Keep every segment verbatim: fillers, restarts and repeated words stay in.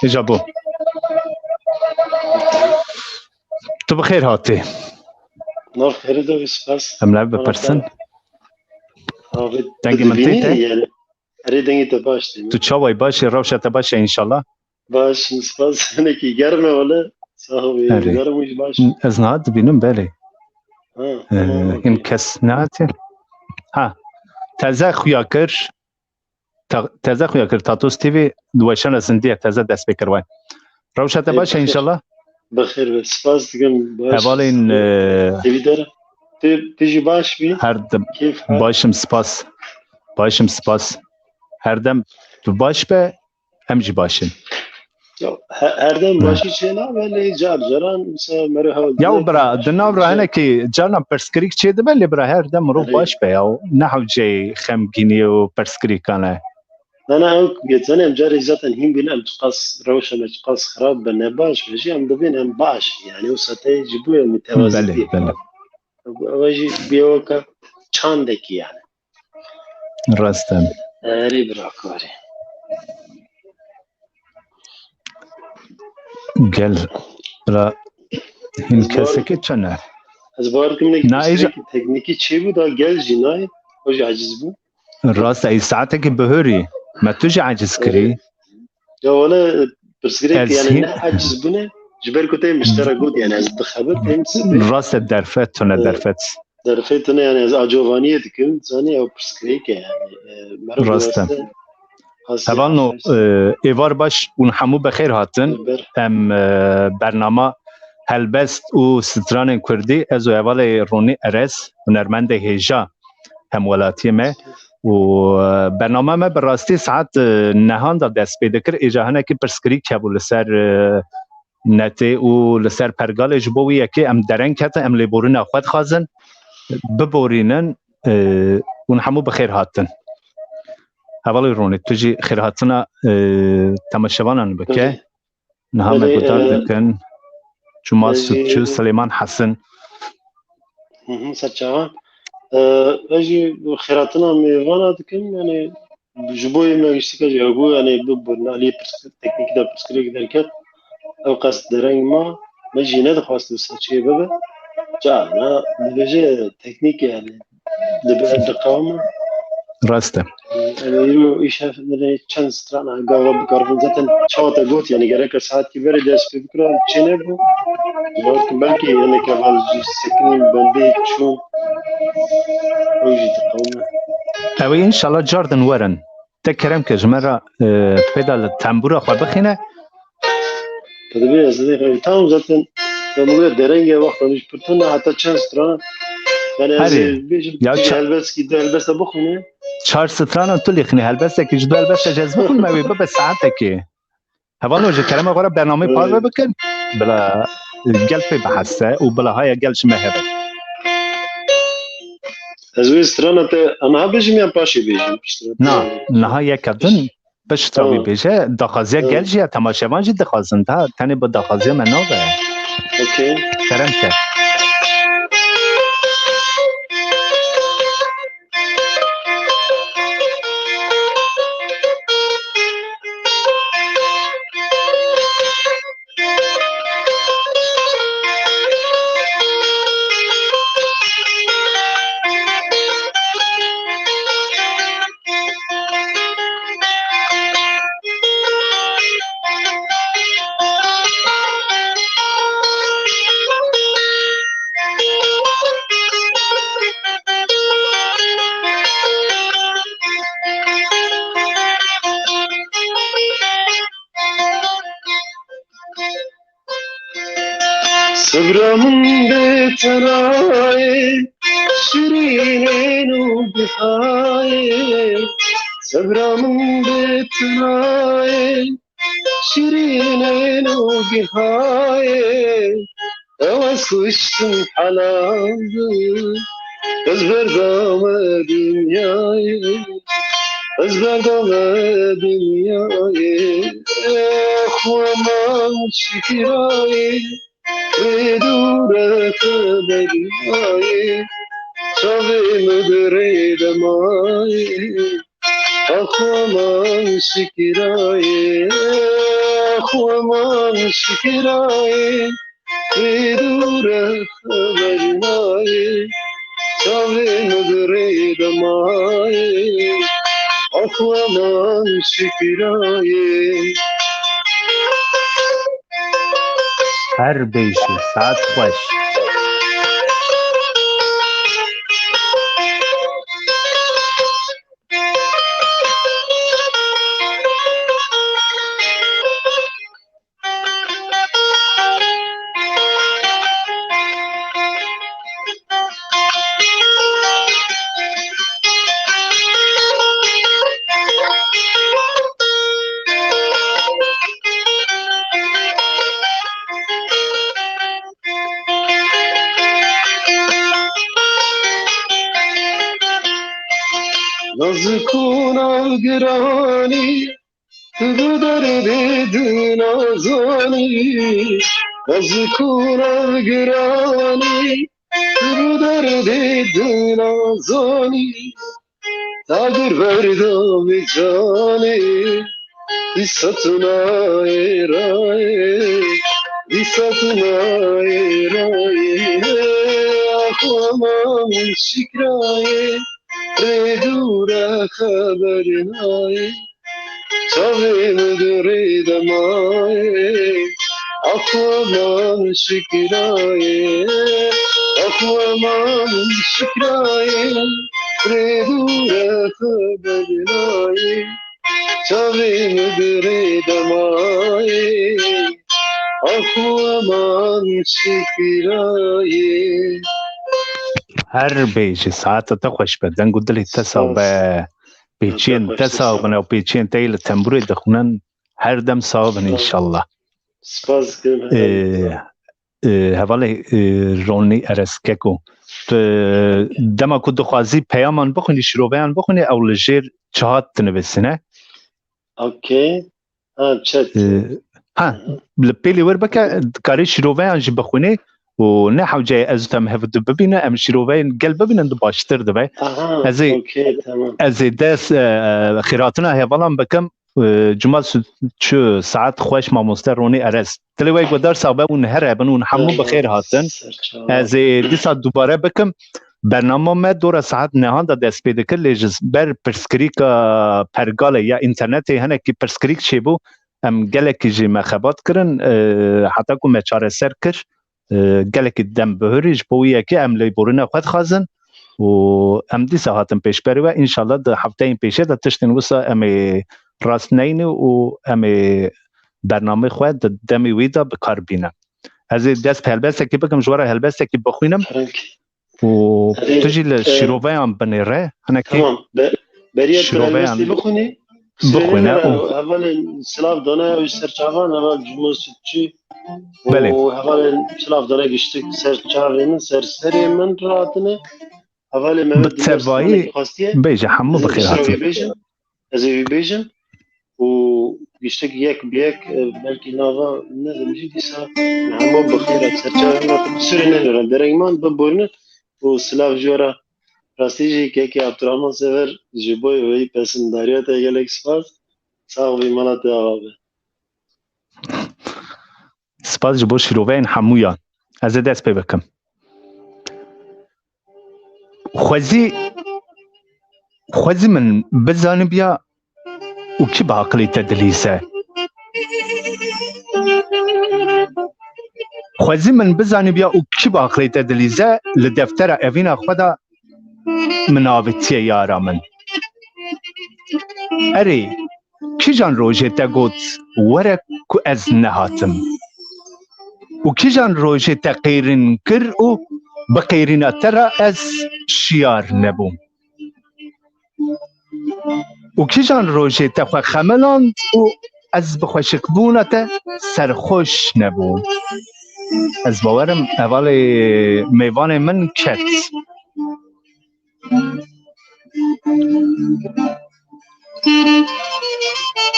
Îja bû. Tu bi xêr hatî. Nav xêrê de wî spas. Em ne bipirsin. Dengê min tê te? Erê, dengê te baş tê. Tu çawa yî, baş î, rewşa te baş e înşallah. Baş, spas. Hinekî germ e wele. Sax bî. Erê. Germ û baş. Ez niha dibînim, belê. Ha, ee, tamam, okey. Hin kes nehatiye. Ha, teze xuya kir. Ta-, teze xuya kir. Tatos T V di weşana zindiye teze dest pê kir we. Rewşa te baş e înşallah. Bi xêr be. Spas dikim. Baş. Hevalên, e, T V der. Tu, tu jî baş bî. Her dem. Keyf hal. Başim, spas. Başim, spas. Her dem tu baş be. Em jî baş in. Ya, he-, herdem başî çênabe, lê car caran, mesela, meriv hewl. Ya, bira, di nav re hinekî carna pirsgirêk çêdibe, lê, bira, herdem mirov baş be ya. Ne hewceyê xemgîniyê û pirsgirêkan e. Na, na, ew, geçen em carê zaten hîn bîne, em çiqas rewşa me çiqas xirab be, ne baş be jî, em dibên em baş, yani, wisa tê ji bo em mütevazi. Belê, belê. Ew jî bê weke çandekî, yani. Rast e. Erê bira karê. Gel, bira, hîn kesekî çend e? Ez bawer dikim ne, na, îja- pirsgirêkî teknîkî çêbû da gel jî nayê, o jî aciz bû. Rast e, î saetekî bihurî. Me tu jî aciz kirî. Ya wele pirsgirêk, yani, ne aciz bûne, ji ber ku te min ji te re got, yani, ez dixebit, em sibê. Rast e, derfet, tune derfet. Derfetê tune, yani, ez acovaniyê dikim, zanî ew pirsgirêk e, yani, e, meriv. Rast e. Hevalno, e, êvar baş û hemû bi xêr hatin. Em, e, bernama helbest û stranên kurdî, ez û hevalê Ronî Erez, hunermendê hêja hemwelatiyê me û, e, bernama me bi rastî saet, e, nehan de dest pê dikir. Êja hinekî pirsgirêk hebû li ser, e, netê û li ser pergalê, ji bo wî yekê em dereng ketin, em lêborîna xwe dixwazin, biborînin, e, hûn hemû bi xêr hatin. Hevalê Ronî, tu jî xêrhatina, e, temaşevanan bike. Niha me guhdar dikin. Cuma Sutçu, Silêman Hesin. Hı hı, ser çavan. E, ez jî xêrhatina mêvana dikim, yani, ji bo yê me giştîka jî hebû, yani, bi, bi aliyê pirs-, teknîkî de pirsgirêk derket, ew qas dereng ma, me jî nedixwest wisa çê bibe. Carna dibêje teknîk, yani, dibe diqewime. Rast e. Yani, îro îşev çend strana gava bikaribin. Zaten çawa te got, yani, gereke saetkî berê dest pê bikira, çê nebû. Belkî, belkî, yani, keval jî sekinîn bendê çûn. Ew jî diqewime. Ew ê înşallah car din werin. Te kerem ke ji me re, e, pêda li tembûra xwe bixîne. Te dibê ez dê, tamam zaten, tembûra dereng e, wexta min ji pir tune heta çend strana. Yani ez ê bêjim, ya tu jî ça- helbestkî, du helbesta bixwîne. Çar strana tu lêxînî, helbestekî ji du helbesta jî ez bixwînim, ew ê bibe saetekê. Hevalno, ji kerema xwe re bernameyê parve bikin. Bila gel pê bihese û bila haya gel ji me hebe. Ez wê strana te aniha bêjim yan paşê bêjim? Na, niha yeke din piştre wî bêje, daxwaziya gel jî ya, temaşevan jî dixwazin, da tenê bi daxwaziya me nabe. Okey. Kerem ke. Sebra min bê tenayê, şirînên û bihayê. Sebra min bê tenayê, şirînên û bihayê. Ew ez kuştim helal, ez berdame dinyayê. Ez berdame dinyayê, xwe man şikirayê. Rê dûre te deryayê, çavê min di rê de mayê. Xweman şikirayê, xweman şikirayê, rê dûre xeber nayê, çavê min di rê de mayê, xweman şikirayê. Her bêjî, saet xweş. Nazik û navgiranî, tu bi derdê dinazanî. Nazik û navgiranî, tu bi derdê dinazanî. Dagir berda vê canê, dîsa tu nayê rayê, dîsa tu nayê rayê. Ax, aman şikrayê, rê dûre xeber nayê. Çavê min di rê de mayê, ax, aman şikrayê, ax, aman şikrayê, rê dûre xeber nayê. Çavê min di rê de mayê, ax, aman şikrayê. Her bêjî, saeta te xweş be, deng û dilê te sax be. Pêçiyên te sax bin û pêçiyên te yê li tembûrê dixwînin her dem sax bin înşallah. Spas dikim. Ee, e, hevalê, e, Ronî Erez Keko, tu dema ku dixwazî peyaman bixwînî, şîroveyan bixwînî, ew li jêr çi hat dinivîsîne? Okey. Ha, chat. Ee, ha, li pêlê wir bike, dikarî şîroveyan jî bixwînî û ne hewce ye ez û te em hev du bibîne, em şîroveyên gel bibînin, di baştir dibe. Aha, Ez ê, okey, tamam. Ez ê dest, e, xêratina hevalan bikim. E, cuma su-, çu saet xweş mamoste Ronî Erez. Dilê we guhdar sax be, hûn her hebin, hûn hemû bi xêr hatin. Serçava. Ez ê dîsa dubare bikim. Bernama me dora saet nehan de dest pê dikir, lê ji ber pirsgirîka pergalê ya înternetê hinekî pirsgirîk çêbû. Em gelekî jî me xebat kirin, e, heta ku me çareser kir, e, gelekî dem bihurî, ji bo wî yekê em lêborîna xwe dixwazin û em dîsa hatin pêşberî we. Înşallah di hefteyên pêşê de tiştên wisa em ê rast neynin û em ê bernameyê xwe di demê wî de bi kar bînin. Ez ê dest bi helbestekî bikim, ji we re helbestekî bixwînim. Peki. Û Erê, tu jî li e, şîroveyan binêre, hinekî tamam. Be-, beriya tu şîroveyan helbestê bixwînî. Bixwîne Sirênê û hevalên silav dane ew ji ser çavan, heval Cuma Sütçü û Belê. Hevalên silav dane giştik ser çavê min, ser serê min ratine. Hevalê Mehmet Bi Dînar tevayî silav xwestiye. Bêje, hemû Ez ê bi xêr piştre hatin. Wê bêjin. Ez ê wî bêjim û giştek yek bi yek, e, belkî nava nedim jî dîsa hemû bi xêr hat ser çavê min, qisûrê nedore, dereng man biborînin û silav ji we re. Rastî jî kekê Abdurrahman Sever ji bo wê pesindariya te gelek spas. Sax bî, mala te ava be. Spas ji bo şîroveyên hemûyan. Ez ê dest pê bikim. Xwezî, xwezî min bizanibiya û kî bi aqilê te dilîze? Xwezî min bizanibiya û kî bi aqilê te dilîze, li deftera evîna xwe de min avitiye yara min. Erê, kîjan rojê te got, were ku ez nehatim? Û kîjan rojê te qêrîn kir û bi qêrîna te re ez şiyar nebûm? Û kîjan rojê te xwe xemiland û ez bi xweşikbûna te serxweş nebûm? Ez bawerim hevalê mêvanê min ket.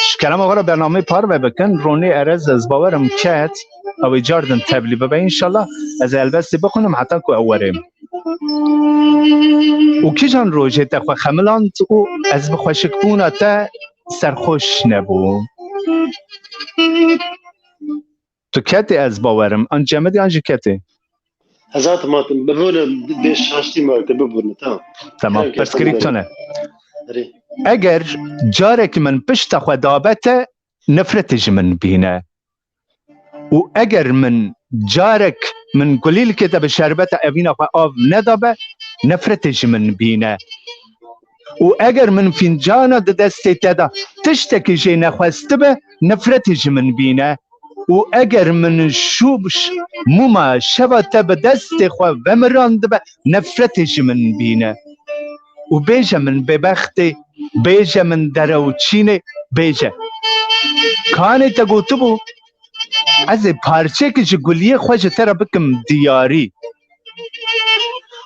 Ji kerema we re bernameyê parve bikin. Ronî Erez, ez bawerim ket, ew ê car din tevlî bibe înşallah. Ez ê helbestê bixwînim heta ku ew were. Û kîjan rojê te xwe xemiland û ez bi xweşikbûna te serxweş nebûm? Tu ketê, ez bawerim. An cemidî an jî ketê. Hezat matim, bibûne bê şaştî ma te bibûne, tamam. Tamam, pirsgirîk tune. Eger carek min pişta xwe dabe te, nefretê ji min bîne. Û eger min carek min gulîlkê te bi şerbeta evîna xwe av nedabe, nefretê ji min bîne. Û eger min fîncana di destê te de tiştekî jê nexwestibe, nefretê ji min bîne. Û eger min şû mûma şeva te bi destê xwe vemirandibe, nefretê ji min bîne. Û bêje min bêbextê, bêje min derewçînê, bêje. Kanê te gotibû, ez ê parçeyekî ji guliyê xwe ji te re bikim diyarî.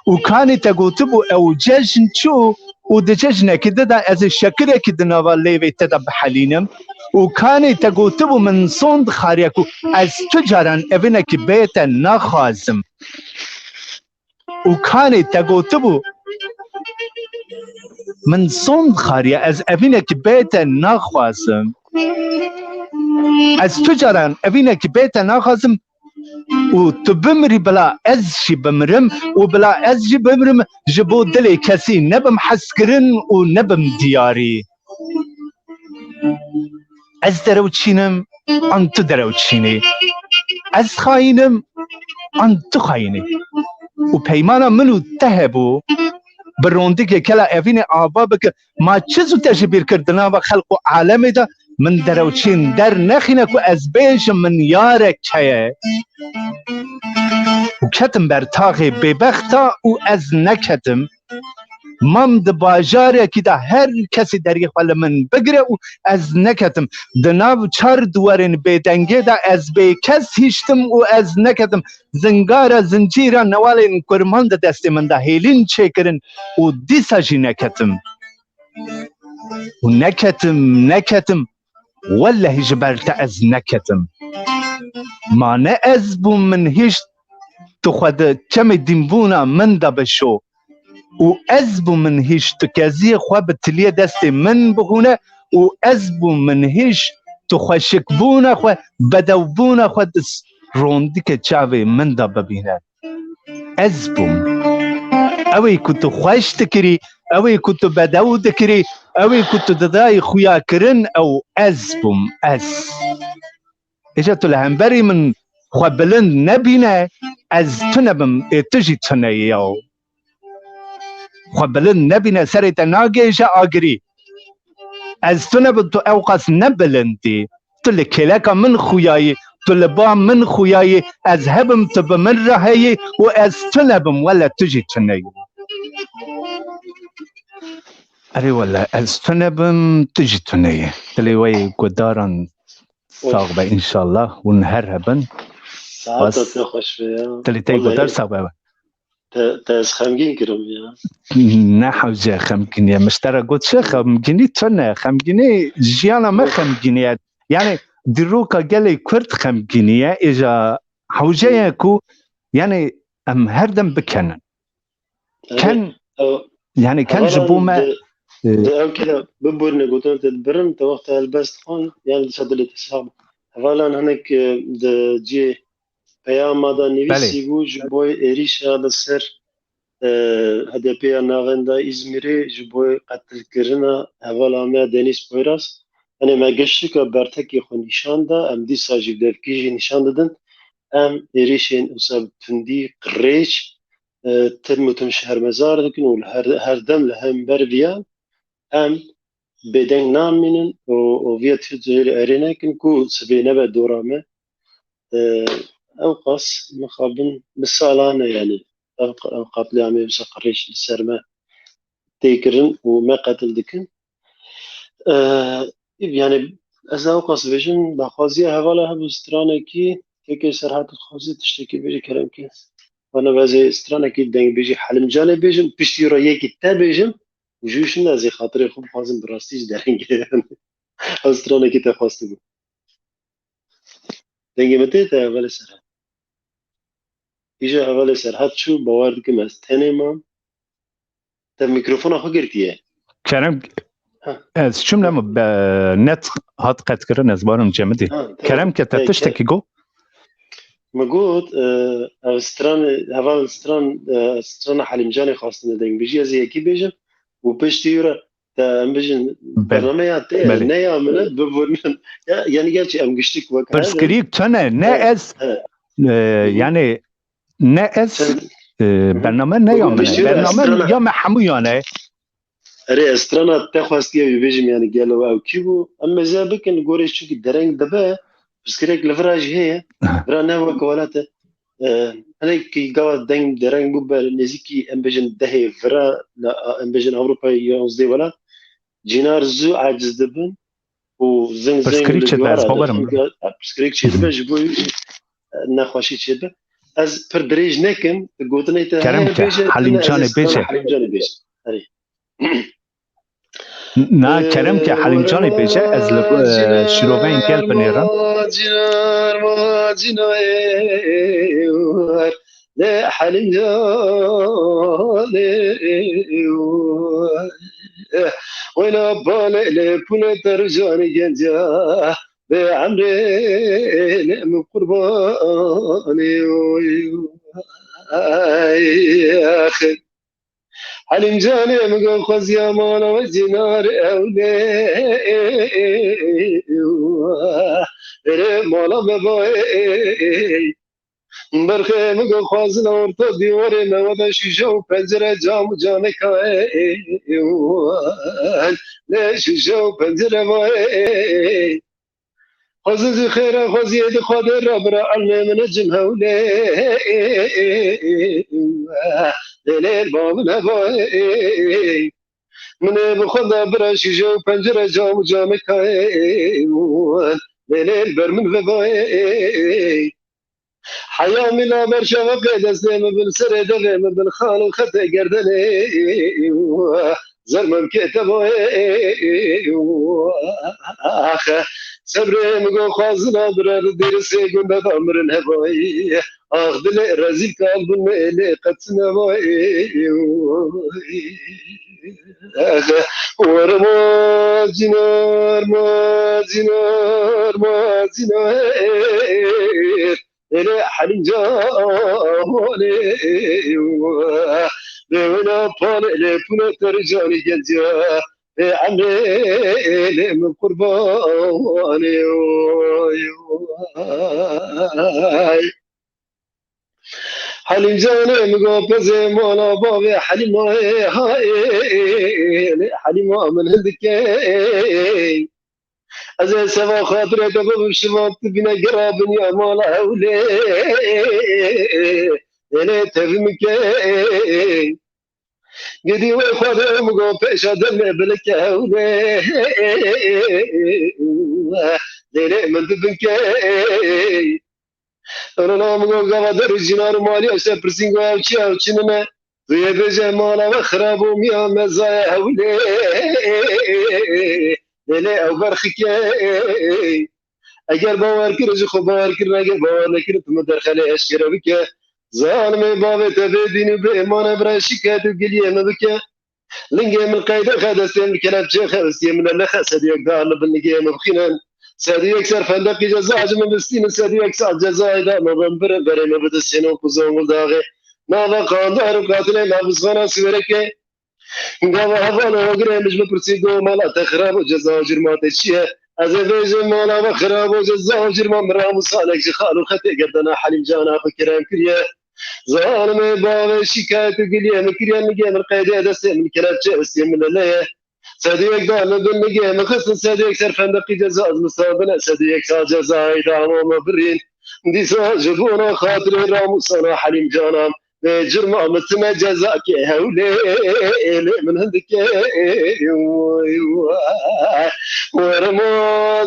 Û kanê te gotibû, ew cejn çû û di cejnekî di de ez ê şekirekî di nava lêvê te de bihelînim. Û kanê te gotibû, min son dixariye ku ez tu caran evinekî bê te naxwazim. Û kanê te gotibû, min son dixariye, ez evînekî bê te naxwazim. Ez tu caran evînekî bê te naxwazim û tu bimirî, bila ez jî bimirim û bila ez jî bimirim, ji bo dilê kesî nebim hezkirin û nebim diyarî. Ez derewçînim, an tu derewçînî. Ez xayînim, an tu xayînî. Û peymana min û te hebû, bi rondikê kela evînê ava bike, ma çi zû te ji bîr kir di nava xelq û alemê de, min derewçîn dernexîne ku ez bêjim min yarek heye. Û ketim ber taxê bêbexta û ez neketim. Mam di bajarekî de her kesî deriyê xwe li min bigire û ez neketim. Di nav çar diwarên bêdengê de ez bêkes hiştim û ez neketim. Zingara, zincîra newalên kurman di destê min de hêlîn çêkirin û dîsa jî neketim. Û neketim, neketim. Wellehî ji ber te ez neketim. Ma ne ez bûm min hişt, tu xwe di çemê dînbûna min de bişo. Û ez bûm min hişt, tu keziyê xwe bi tiliyê destê min bihûne û ez bûm min hişt, tu xweşikbûna xwe, bedewbûna xwe di s-, rondikê çavê min de bibîne. Ez bûm. Ew ê ku tu xweş dikirî, ew ê ku tu bedew dikirî, ew ê ku tu didayî xuya kirin, ew ez bûm, ez. Îja tu li hemberî min xwe bilind nebîne, ez tune bim, ê tu jî tune yî yaw. Xwe bilind nebîne, serê te nagêje agirî. Ez tune bim, tu ewqas ne bilind î. Tu li kêleka min xuyayî, tu li ba min xuyayî, ez hebim tu bi min re heyî û ez tune bim, wele tu jî tune yî. Erê wele, ez tune bim, tu jî tune yî. Dilê we yê guhdaran sax be înşallah, hûn her hebin. Saeta te xweş be ya. Dilê te yê guhdar sax be. Te, te ez xemgîn kirim ya. Ne hewce xemgîniye. Min ji te re got çi xemgînî tune. Xemgînî jiyana me xemgîniye. Yani dîroka gelê Kurd xemgîniye. Îja hewce ye ku yani em her dem bikenin. Ken, yani ken ji bo me. Di, di ew kere biborine gotina te dibirim, te wexta helbest xwend, yani dîsa dilê te sax be. Hevalan hinek, e, di cihê peyama de nivîsî bû, ji bo êrîşa li ser, e, H D P ya navenda Îzmîrê, ji bo qetilkirina hevala me Denîz Poyraz. Yanê me geştika bertekê xwe nîşan da, em dîsa jî devkî jî nîşan didin. Em êrîşên wisa bi tundî, qirêj, e, tim û tim şermezar dikin û li her, her dem li hember viya em bêdeng namînin û, û viya tişt jê li erê nekin ku sibê nebe dora me. E, ewqas mixabin bi salan e, yani ev, ev qatlîamê wisa qirêj li ser me tê kirin û me qetil dikin. E, yani ez ewqas bêjim, daxwaziya hevala hebû stranekî, kekê Serhat dixwazî tiştekî bêjî, kerem ke. Bana ez ê stranekî dengbêjî Helim Canê bêjim, piştî re yekî te bêjim, û ji wî şûnde ez ê xatirê xwe bixwazim, bi rastî ji derengê, yani. Ew stranekî te xwestibû. Dengê min tê te, hevalê Serhat? Îja hevalê Serhat çû, bawer dikim ez tenê mam. Te mîkrofona xwe girtiye. Kerem, ez çûm lema net hat qetkirin, ez barim cemidî. Kerem ke te tiştekî got? Min got, ev stran, heval stran, strana Helîmcanê xwestine deng bijî, ez ê yekî bêjim û piştî wî re te em bijin bernameya te ne ya min e, biborînin. Ya, yanî gerçî em giştik wek her. Pirsgirîk tune, ne ez, yanî ne ez, e, bername ne ya min e. Bername ya me hemûyan e. Erê, ez strana te xwestiye wî bêjim, yanî gelo ew kî bû? Em mêze bikin, gorê çunkî dereng dibe, pirsgirêk li vira jî heye. Vira ne wek welat e. E, hinek gava deng dereng bû be nêzîkî, em bêjin dehê vira, em bêjin Ewropayê yanzdê welat. Cînar zû aciz dibin û zing zing pirsgirêk çêdibe, ez bawerim. Pirsgirêk çêdibe, ji bo wî jî, e, nexweşî çêdibe. Ez pir dirêj nekim, gotinê te kerem ke Helîmcanê bêje. Helîmcanê bêje. Erê. Na kerem ke Helîmcanê bêje, ez li, e, şîroveyên gel binêrim. Cînar ma cînar ma cînar. Lê Helîmcanê wêna balê lê pûlê te ricanî genca bê emrê lê min qurbanê. Helîmcanê min got xweziya mala we cînar ewlê. Erê mala me bayê. Berxê min got xwazin orta dîwarê me wede şîşe û pencere cam û caneka. Lê şîşe û pencere bayê. Xwezin zî xêra xweziyê di xwedê re bira elmê min e cim hewlê. Lê lê ba min e bayê. Min ê bi xwe de bira şîşe û pencere cam û camekayê. Lê lê li ber min ve bayê. Heya mîla ber şeveqê destê min bin serê devê min bin xal û xetê gerdenê. Zer mem kê te bayê. Axe sebrê min go xwazina bira li dêrisê gunda da mirin hebayê. Ax dilê rezîl kal bin me lê qet nemayê. Were ma cinar, ma cinar, ma cinar. Ele Helîm canê. Lê wena palê lê pûne te ricanî genciya. Lê emrê lê min qurbanê. Helîm canê min go pezê mala bavê Helîmayê hayê. Lê Helîma min hindikê. Ez ê seva xatirê te bibim şivan tu bîne gera binya mala hewlê. Lê tevî min kê. Gidî wê xwedê min go pêşa demê bilike hewlê. Lê lê min dibin kê. Rona min go gava der û cînar û malî eşte pirsîn go ew çi ew çi nine. Tu yê bêje mala we xirab û miya me zaya hewlê. Lê lê ew berxikê. Eger bawer kir ji xwe bawer kirin, eger bawer nekirin tu min derxelê eşkere bike. Zalimê bavê te bê dîn û bê îman e bira şikayet û giliyê min bike. Lingê min qeyde xe destê min kelepçe xe û stiyê min ele xe sediyek dar li bin lingê min bixînin. Sediyek ser fendeqî ceza ji min bistînin, sediyek sal cezayê da min bin birin berê min bidistînin ku Zonguldaxê. Nava qandar û qatilê navizxana Siwerekê. Gava hevalê hogirê min ji min pirsî go mala te xirab û ceza û cirma te çi ye? Ez ê vêjim mala we xirab û ceza û cirma min ramûsanek ji xal û xetê gerdena Helîm cana xwe kerem kiriye. Zalimê bavê şikayet û giliyê min kiriye, nigê min qeydê destê min kelepçe hestê min leleye. Sediyek da li bin nigê min xistin, sediyek ser fendeqî ceza ez min sandine, sediyek sal cezayê dama me birîn. Dîsa ji bona xatirê ramûsana Helîm cana. Lê cirma min tine cezakê hewlê, lê min hindikê. Were ma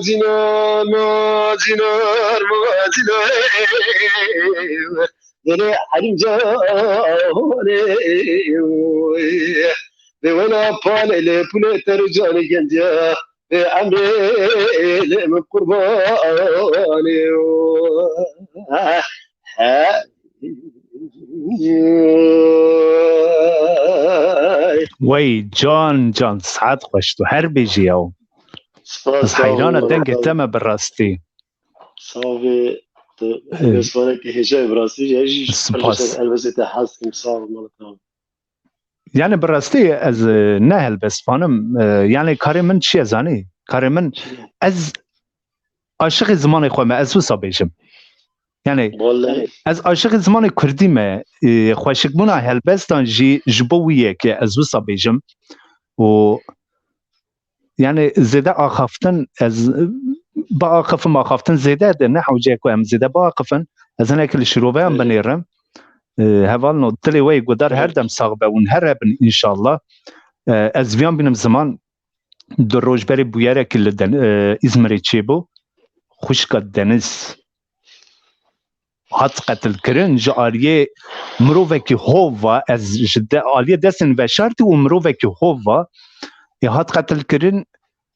cinar, ma cinar, ma cinar. Lê Helîm canê. Lê wena palê lê pulê te ru canê genca. Lê emrê lê min qurbanê. He. Wey can can, saet xweş, tu her bêjî yaw. Spas, Ez sağ ol, heyran e dengê te me bi rastî. Sağ ol. Ee, Helbestvanekî hêja ye bi rastî. Ez jî Spas. Elbestê te hez kim, sağ ol, mala te. Yani bi rastî ez, e, ne helbestvan im. E, yani karê min çi ye zanî? Karê min, ez aşiqê zimanê xwe me, ez wisa bêjim. Yani Vallahi. Ez aşiqê zimanê kurdî me. E, xweşikbûna helbestan jî ji bo wî yekê, ez wisa bêjim. Û yani zêde axaftin, ez biaxifim, axaftin zêde de ne hewce ku em zêde biaxifin. Ez hinekî li şîroveyan Evet. binêrim. E, hevalno, dilê we yê guhdar her Evet. dem sax be û her hebin înşallah. E, ez viyan bînim ziman du roj berê bûyerekî li den-, e, Îzmirê çêbû. Xwişka Deniz hat qetilkirin ji aliyê mirovekî hov va, ez ji de-, aliyê destên veşartî û mirovekî hov va, ê hat qetilkirin,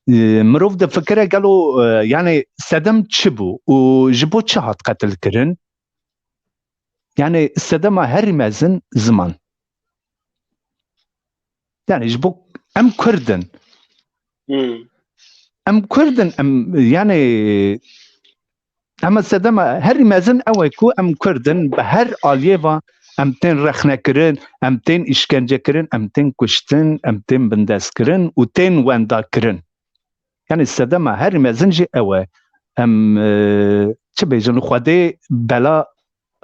e, mirov difikire gelo, e, yani sedem çi bû û ji bo çi hat qetilkirin? Yani sedema herî mezin ziman. Yani ji bo em Kurd in. Hmm. Em Kurd in, em, yani, em sedema herî mezin ew e ku em Kurd in, bi her aliyê ve em tên rexnekirin, em tên îşkencekirin, em tên kuştin, em tên bindestkirin û tên wendakirin. Yani sedema herî mezin jî ew e. Em, e, çi bêjin, Xwedê bela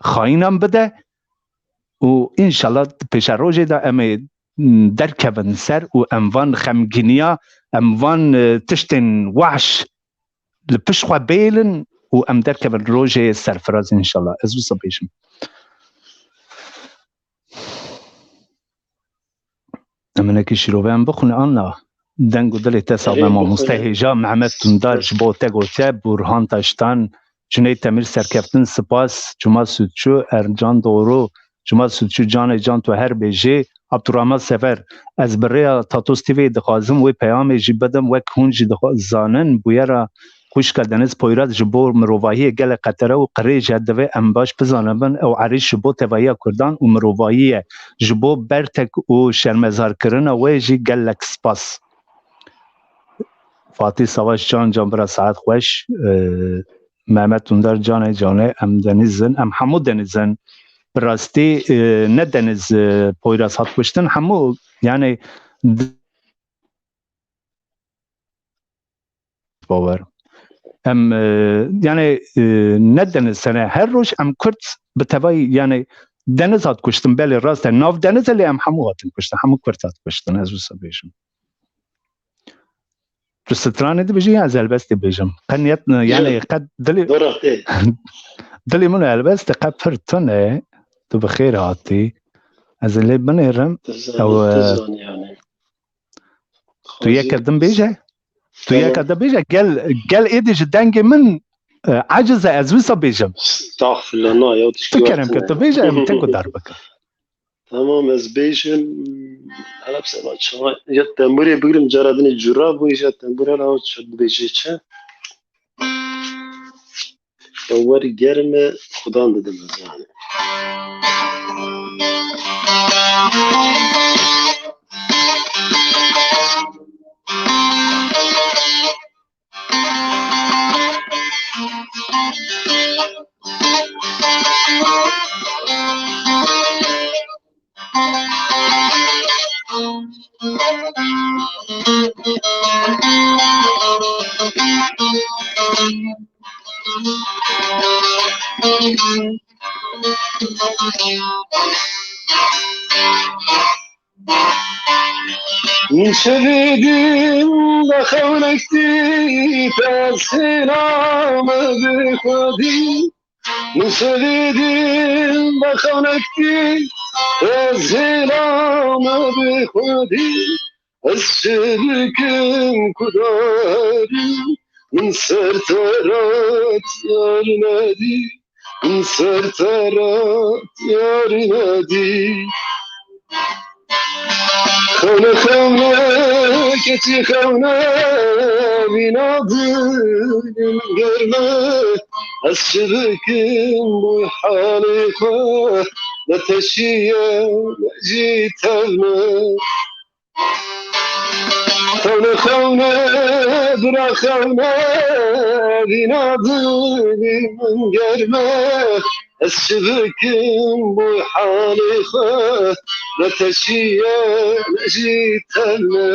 xayînan bide û înşallah pêşerojê de em ê, m, derkevin ser û em van xemgîniya, em van, e, tiştên wahş li pişt xwe bêlin û em derkevin rojê serfiraz înşallah. Ez wisa bêjim. Em hinekî şîroveyan bixwin, Anna. Deng û dilê te sax be, Erê, mamoste bixwin. Hêja Mehmet Tundar ji bo te gote, Burhan Taştan, Cüneyt Temir Serkeftin, spas, Cuma Sütçü, Ercan Doğru, Cuma Sütçü, canê can tu her bêjê, Abdurrahman Sefer, ez bi rêya Tatos T V dixwazim wê peyamê jî bidim, wek hûn jî dixwa-, zanin, bûyera Xwişka Deniz Poyraz ji bo mirovahiyê gelek qetere û qirêj e, divê em baş bizanibin, ew erîş ji bo tevahiya Kurdan û mirovahî ye. Ji bo bertek û şermezarkirina wê jî gelek spas. Fatî Savaş can can bira saet xweş. E, Mehmet Tundar canê canê, em Deniz in, em hemû Deniz in. Bi rastî, e, ne Deniz, e, Poyraz hat kuştin, hemû yani d-, bawer. Em, e, yani, e, ne Deniz sene, her roj em Kurd bi tevayî, yani Deniz hat kuştin, belê rast e, nav Deniz e, lê em hemû hatin kuştin, hemû Kurd hat kuştin, ez wisa bêjim. Tu stranê dibêjî ya ez helbestê bêjim? Qe niyet, yani Yok. Qe dilê, Dora tê. Dilê min helbestê qe pir tune, tu bi xêr hatî. Ez ê lê binêrim. Tu zanî, Ew, tu e, zanî yani. Tu yeke din bêje. Tu Tamam. Yeke din bêje. Gel, gel êdî ji dengê min, e, aciz e, ez wisa bêjim. Estağfurullah, na ya, tu Tu kerem ke tu bêje, em te guhdar bikin. Tamam, ez bêjim. Helebstan çawa ya tembûrê bigirim, cara dinê cura bû, ya tembûra la çi dibêje çi? Ew wer germ e, xudan didim ez yani. Min şevê din de xewnek dît, ez hêla me bi xwe dî. Min şevê din de xewnek dît, ez hêla me bi xwe dî. Ez çi bikim ku darim, min ser te re diyar nedî. Min ser te re diyar nedî. Xewne, xewne, keçî xewne, mîna dilim germe. Ez çi bikim bu halê xwe, ne teşiye, ne jî tevne. Xewne, xewne, bira xewne, vîna dilî min germe. Ez çi bikim boy halê xwe, ne teşiye, ne jî tevne.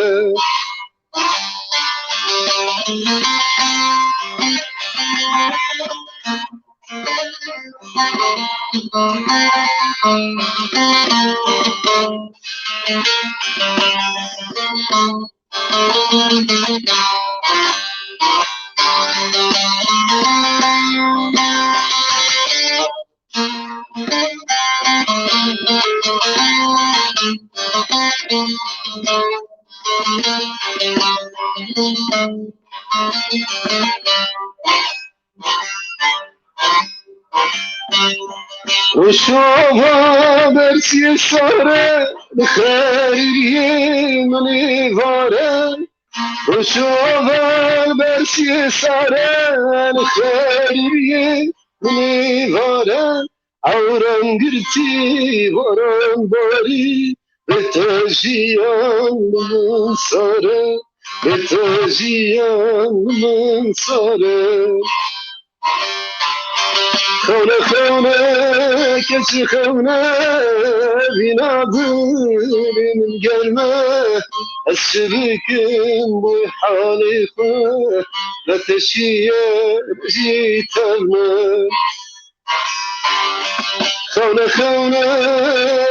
Rojava bersiyê sare, li xerîriyê min ê vare. Rojava bersiyê sare, li xerîriyê min ê vare. Ewran girtî, baran barî, bê te jiyan min sare, bê te jiyan min sare. Xewne, xewne, keçi xewne, vîna dilê min germe. Ez çi bikim boy halê xwe, ne teşiye, ne jî tevne. Xewne, xewne,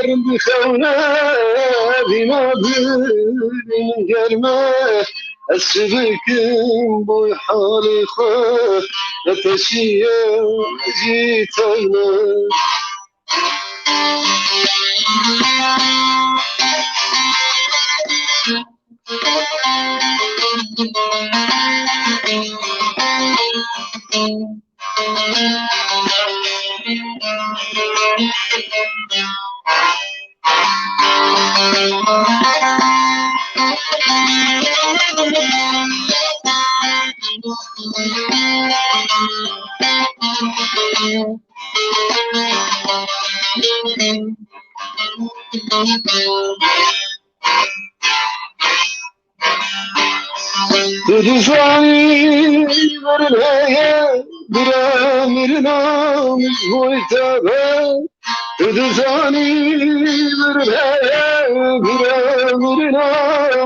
rindî xewne, vîna dilê min germe. Ez çi bikim boy halê xwe, ne teşiye, ne jî tevne. Tu dizanî mirin heye, bira mirina min ji bo te be. Tu dizanî mirin heye, bira mirina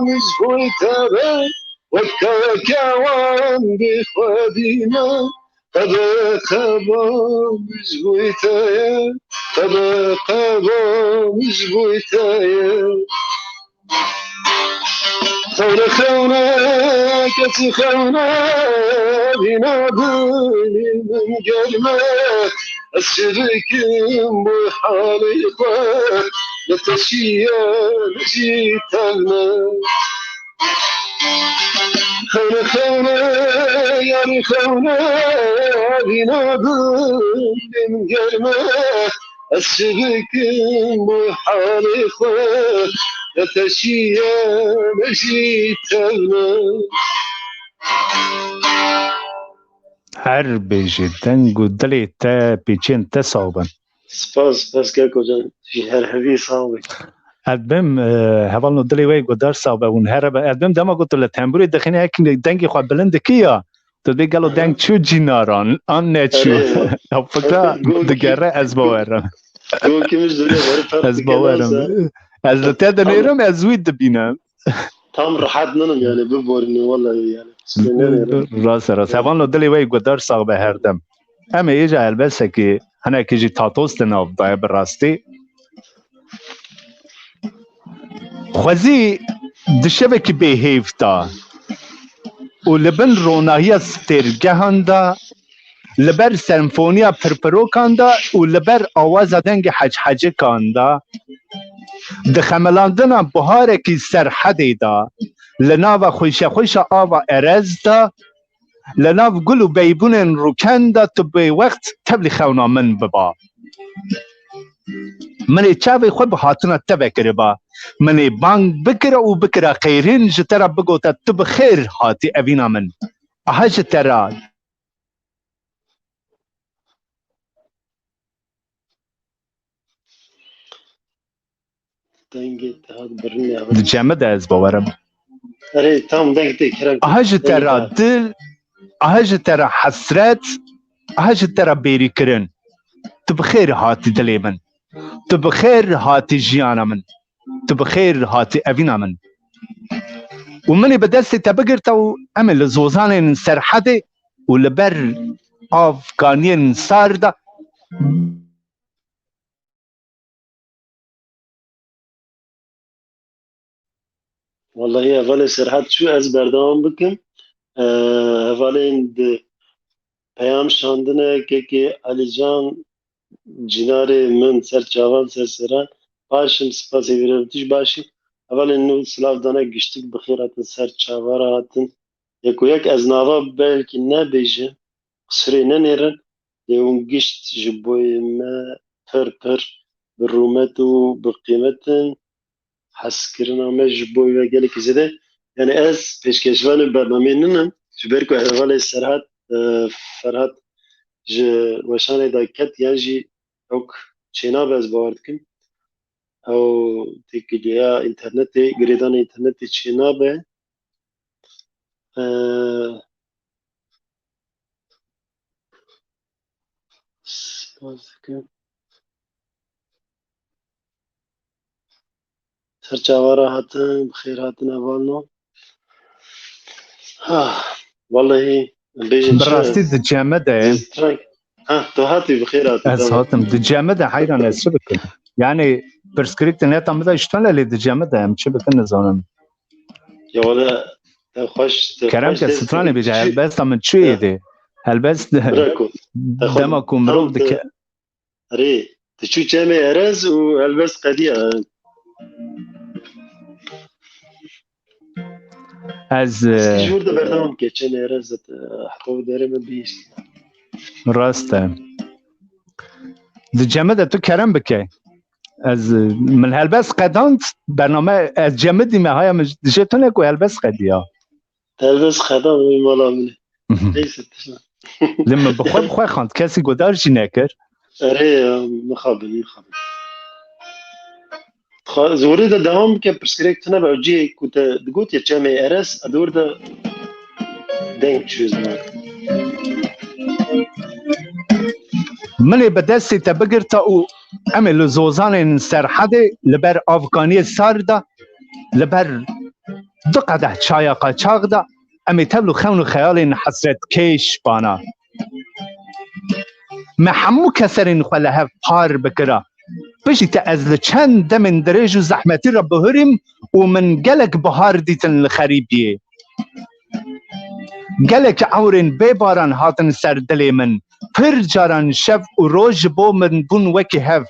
min ji bo te be. Wek keke wan bê xwedî me. Qebe qeba min ji bo te ye, qebe qeba min ji bo te ye. Xewne, xewne, keçi xewne, vîna dilê min germe. Ez çi bikim boy halê xwe, ne teşiye, ne jî tevne. Xewne, xewne, yarî xewne, vîna dilê min germe. Ez çi bikim boy halê xwe, ne teşiye, ne jî tevne. Her bêjî, deng û dilê te pêçên te sax bin. Spas, spas keko can. Ji her hevî sax bî. Ez bim, e, hevalno dilê we guhdar sax be, hûn here be. Ez bim dema ku tu li tembûrê dixînî, hek dengê xwe bilind dikî ya, tu dibê gelo deng çû cînaran, an neçû. Erê. Ew fikra Erê, gokî-, digere, ez bawerim. Gokî min ji dûrê were ferq dike, bawerim. Ez li te dinêrim, ez wî dibînim. Tam rahat ninim yani, biborîne wallahî yani. Rast e, rast. Hevalno dilê we guhdar sax be her dem. Em ê êja helbesekê hinekî jî tatos di nav de ye bi rastî. Xwezî di şevekî bêhêv de û li bin ronahiya stêrgehan de, li ber senfoniya pirpirokan de û li ber awaza dengê hecihecikan de, di xemilandina biharekî serhedê de, li nava xweşexweşa ava erez de, li nav gul û beybûnên rûken de tu bêwext tevlî xewna min biba. Min ê çavê xwe bi hatina te vekiriba. Min ê bang bikira û bikira qêrîn ji te re bigota tu bi xêr hatî evîna min. Aha ji te re. Dengê te hat birinê. Di cem de ez bawerim. Erê, tam deng tê, kerem. Aha ji te ra dil, aha ji te ra hesret, aha ji te ra bêrîkirin. Tu bi xêr hatî dilê min. Tu bi xêr hatî jiyana min. Tu bi xêr hatî evîna min. Û min ê bi destê te bigirta û em ê li zozanên Serhedê û li ber avkaniyên sar de Wallahî hevalê Serhat çû, ez berdewam bikim. Ee, hevalên di peyam şandine, kekê Alican, cînarê min, ser çavan, ser seran. Baş im, spasê vî re, tu jî baş î. Hevalên nû silav dane, giştik bi xêr hatin, ser çava re hatin. Yek û yek ez nava belkî nebêjim, qisirê nenêrin, lê hûn gişt ji boyê me pir pir bi rûmet û bi qîmet in. Hezkirina me ji bo we gelekî zêde. Yani ez pêşkêşvanê bernameyê ninim. Ji ber ku hevalê Serhat, e, Ferhat ji weşanê de ket, yan jî ewk çênabe, ez bawer dikim. Ew têkiliya înternetê, girêdana înternetê çênabe. E, Spas dikim. Ser çava re hatin, bi xêr hatin hevalno. Ha, wallahî, bêjin Bi çi rastî ez? Di cem me de ye. Strike. Ha, tu hatî, bi xêr hatî, Ez tamam. Hatim. Di cem me de heyran ez çi bikim? Yani pirsgirêk di neta min de ji tune lê di cem me de em çi bikin nizanim. Ya wele, te xweş, te Kerem xweş ke dest stranê bêje, çi helbesta min çi Ya. Êdî? Helbest Bira ku, te xwe dema ku mirov tam te dike. Erê, tu çû çemê Erez û helbest qediya. Ez, Eskî e, ji wir de berdewam ke, çemê Erez de, e, heta derê min bihîst. Rast e. Di cem me de tu kerem bike. Ez, e, min helbest qedand, bername ez cem me dîme, haya min dijê tune ku helbest qediya. Helbest qedand wî mala min e. Mhm. Neyse, tişt. Lê min bi xwe, bi xwe xwend, kesî godar jî nekir. Erê, ya, mixabin, mixabin. Xa-, zorê de dewam bike, pirsgirêk tune be, cihê ku te digotiye çemê Erez, e, dor de deng çû ziman. Min ê bi destê te bigirta û em ê li zozanên Serhedê li ber avkaniyê sar de, li ber du qedeh çaya qaçax de, em ê tevl û xewn û xeyalên hesretkêş bana. Me hemû keserên xwe li hev par bikira. Piştî te ez li çend demên dirêj û zehmetî re bihurîm û min gelek bihar dîtin li xerîbiyê. Gelek ewrên bê baran hatin ser dilê min. Pir caran şev û roj ji bo min bûn wekî hev.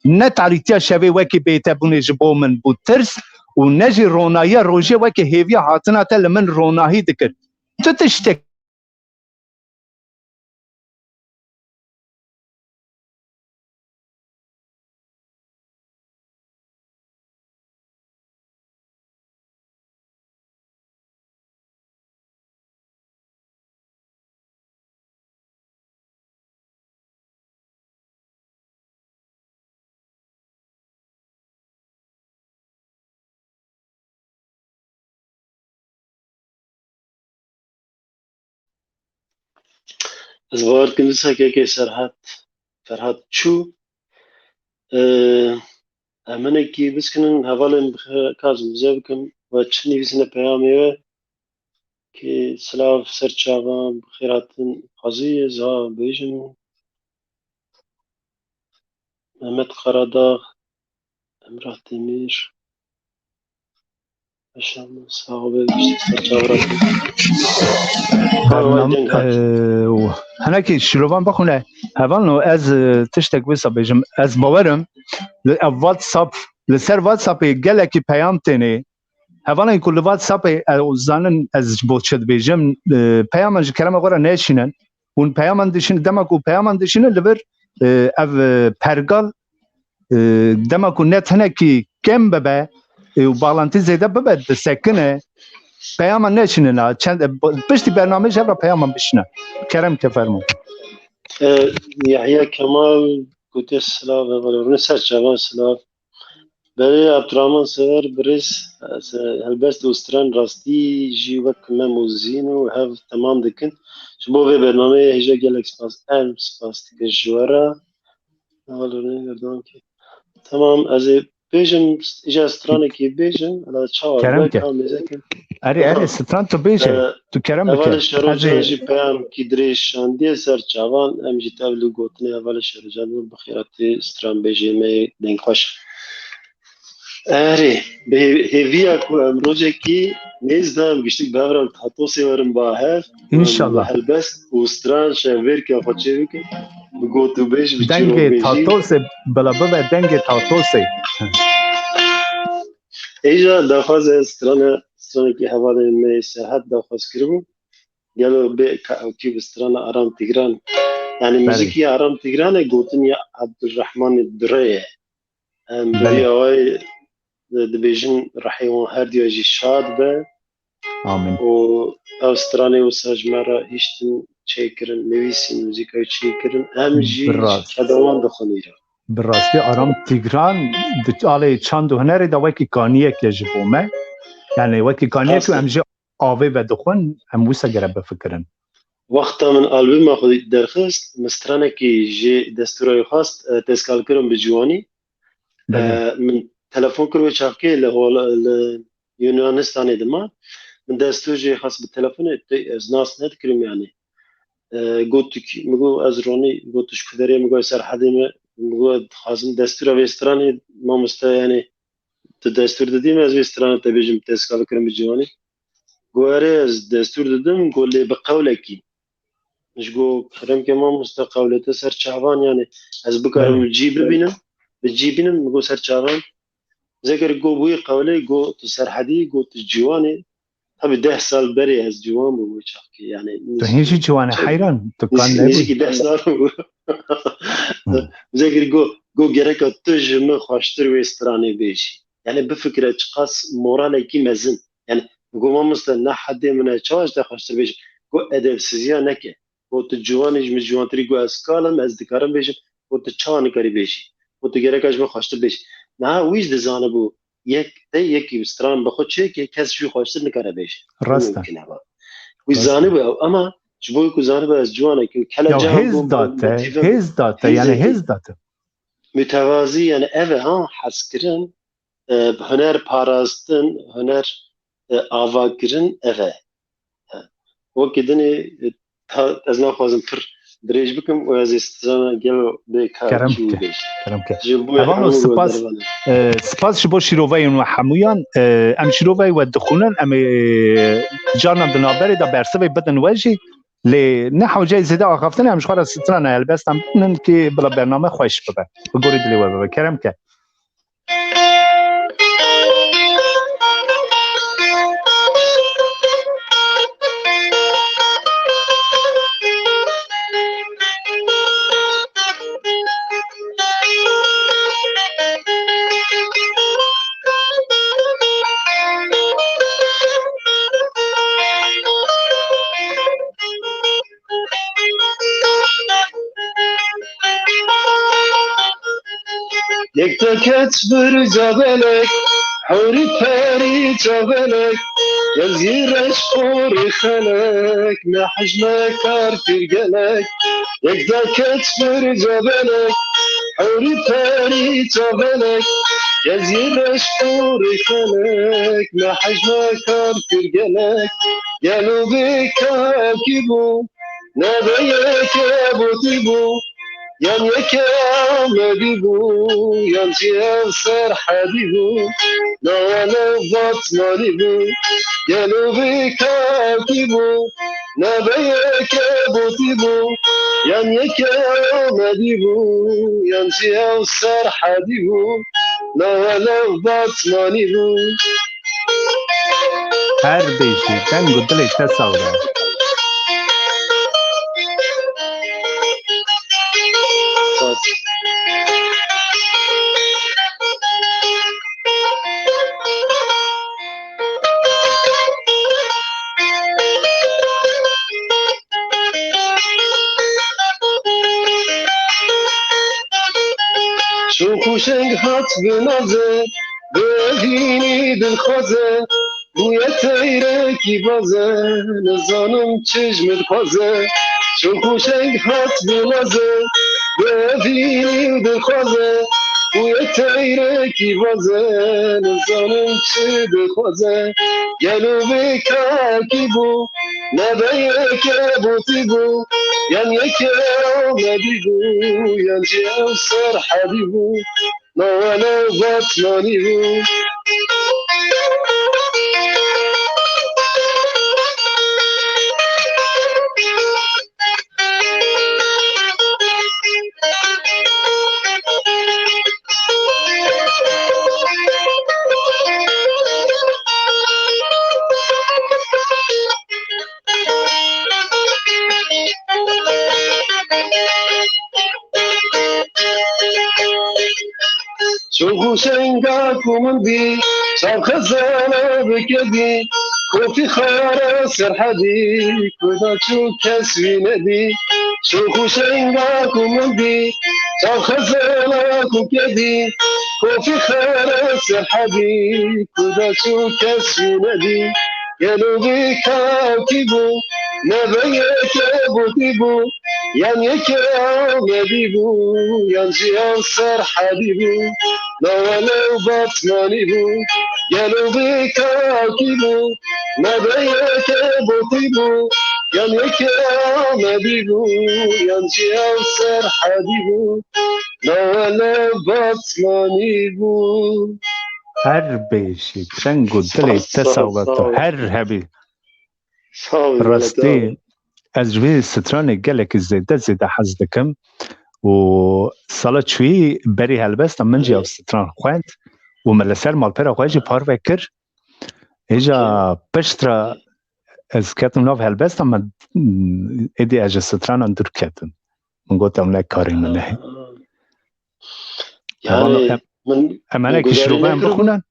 Ne tarîtiya şevê wekî bêtebûnê ji bo min bû tirs û ne jî ronahiya rojê wekî hêviya hatina te li min ronahî dikir. Tu tiştek Ez bawer dikim dîsa kekê Serhat, Ferhat çû. Ee, em hinekî biskinin, hevalên bi xêr, ka ez bize bikim, we çi nivîsine peyamê we, ki silav ser çavan, bi xêr hatin, qazî ez ha bêjim. Mehmet Karadağ, Emrah Demir. Maşallah, sağ ol, işte, ser çavan. Bernam-, Vay, vay, e, hinekî şirovan bixwîne. Hevalno, ez, e, tiştek wisa bêjim. Ez bawerim, li, ev WhatsApp, li ser WhatsAppê gelekî peyam têne. Hevalên ku li WhatsAppê, e, û zanin ez ji bo çi dibêjim, e, peyaman ji kerema xwe re neşînin. Hûn peyaman dişînin, dema ku peyaman dişînin li vir, e, ev, e, pergal, e, dema ku net hinekî kêm bibe, e, û bağlantî zêde bibe, disekine, peyaman neşînin ha. Çend, e, b-, piştî bernameyê ji hev re peyaman bişîne. Kerem ke fermo. E, Yahya Kemal gotiye silav, e, vale, rûne ser çavan silav. Belê, Abdurrahman Sever birêz, ez, helbest û stran rastî jî wek Mem û Zîn û hev temam dikin. Ji bo vê bernameyê hêja gelek spas, em spas dikin ji we re. Hevalê berdewam ke. Tamam, ez ê bêjim, îja stranekê bêjim, ela çawa Kerem be, ke. Ka mêzekin. Erê, erê, Tamam. Stran tu bêje. Ee, Tu kerem bike. Hevalê Şerocan Ez ê jî peyamkî dirêj şandiye ser çavan, em jî tev li gotinê hevalê Şerocan bûn, bi xêratî stran bêjê me yê dengxweş. Erê, bi hê-, hêviya ku em rojekî nêz de em giştik bi hev re Tatosê werin ba hev, em İnşallah. helbest û stran şevêrke xwe çêbikin, bi got û bêj, bi Dengê çîrokbêjî. Tatosê, bila bibe dengê Tatosê. Êja daxwaz e strana, stranekî hevalê me Serhat daxwaz kiribû. Gelo bê ka ewkî bi strana Aram Tigran. Yani Belê. Muzîkî Aram Tigran e, gotin ya Abdurrahmanê Dure ye. Em Belê. Bi awayî dibêjin rihê wan her diya jî şad be. Amin. Û ev stranê wisa ji me re hiştin çêkirin, nivîsîn, muzîkayê çêkirin. Em jî Bi rast. Keda wan dixwin îro. Bi rastî Aram Tigran di alê çand û hunerê de wekî kaniyek e ji bo me. Yani wekî kaniyek Rast e. Em jî avê vedixwin, em wisa gere bifikirin. Wexta min albûma xwe derxist, min stranekî ji destûra wî xwest, e, tezkar kirin bi ciwanî. Belê. E, min telefon kir wê çaxkê li Hol-, li Yunanistanê dima. Min destûr jê xwest bi telefonê, te-, ez nas nedikirim yani. E, got tu kî, min got ez Ronî, got tu ji ku derê, min got Serhedê me, min got dixwazim destûra vê stranê mamoste yani tu destûr didî me ez vê strana te bêjim tezkar kirim bi ciwanî. Got erê ez destûr didim, got lê bi qewlekî. Ji got kerem ke mamoste qewlê te ser çavan yani ez bikarim Belê. Bi cî bibînim, bi cî bînim, min got ser çavan. Zekir got bûyî qewlê, got tu Serhedî, got tu ciwanî. Tabi deh sal berê ez ciwan bûm wê çaxkê yani. Tu hîn jî ciwan e, heyran, tu kan nebû. Nêzîkî deh sal bû. Zekir got, got gereka tu ji min xweştir wê stranê bêjî. Yani bifikire çiqas moralekî mezin. Yani got mamoste ne hedê min e, çawa ji te xweştir bêjim? Got edebsiziya neke. Got tu ciwan î, ji min ciwantirî, got ez kal im, ez dikarim bêjim. Got tu çawa nikarî bêjî? Got tu gereka ji min xweştir bêjî. Niha wî jî dizanibû yek te yekî stran bi xwe çêke kes ji wî xweştir nikare bêje. Rast e. Mimkun e ba. Wî Rast e. Zanibû ew, ama ji bo ku zanibû ez ciwan e, ku kele Ya can hêz bûm, da te, motive hêz da te, hêzê yani te. Hêz da te. Mütevazî yani ev e ha, hezkirin, e, huner parastin, huner, e, avakirin ev e. Wekî dinê, e, ta, ez naxwazim pir dirêj bikim û ez ê strana gelo bê ka Kerem kî ke, bêj. Kerem ke. Ji bo Hevalno, hemû spas, godarvan. E, spas ji bo şîroveyên we hemûyan. E, em şîroveyê we dixwînin, em ê carnan di navberê de bersivê bidin we jî. Lê ne hewceyê zêde axaftinê, em ji xwe re strana helbestan bidin ki bila bername xweş bibe. Bi gorî dilê we bibe. Kerem ke. Yek deket bir cabelek, huri peri cabelek, ez yî reş xori xelek, ne hej me kar pir gelek. Yek deket bir cabelek, huri peri cabelek, ez yî reş xori xelek, ne hej me kar pir gelek. Gelo bê kakî bû, ne be yeke botî bû, yan yeke Amedî bû, yan jî ev Serhedî bû, na wele Batmanî bû. Gelo vê kakî bû, ne be yeke botî bû, yan yeke Amedî bû, yan jî ew Serhedî bû, na wele Batmanî bû. Her bêjî, deng û dilê te sax be. Şox û şeng hat bi nazê, Evînî dilxwaze, bûye teyrekî baze, nizanim çi ji min dixwaze, şox û şeng hat bêlaze, bi evînî û dilxwaze, bûye teyrekî baze, nizanim çi dixwaze, gelo vê kakî bû, nebe yeke botî bû, yan yeke Amedî bû, yan jî ew Serhedî bû. Nawale Batmanî bû. Şox û şenga ku min dî, çav xezana bi kedî, kofî xara Serhedî, ku da çû kes wî nedî. Şox û şenga ku min dî, çav xezana ku kedî, kofî xara Serhedî, ku da çû kes wî nedî. Gelo vê kakî bû, nebe yeke botî bû, yan yeke Amedî bû, yan jî ew Serhedî bû, nawale û Batmanî bû. Gelo vê kakî bû, nebe yeke botî bû, yan yeke Amedî bû, yan jî ew Serhedî bû, nawale Batmanî bû. Her bêjî, çeng û dilê te sax be, tu her hebî. Sağ ol, Rastî, ez ji vê stranê gelekî zêde, zêde hez dikim û sala çûyî berî helbesta min jî ew stran xwend û me li ser malpera xwe jî parve kir. Hêja piştre ez ketim nav helbesta me, êdî ez ji stranan dûr ketim. Min got, ew ne karê min e. Heval, Yani em, min, em min henekî gudarî şirovan nekiribû. Bixwînin.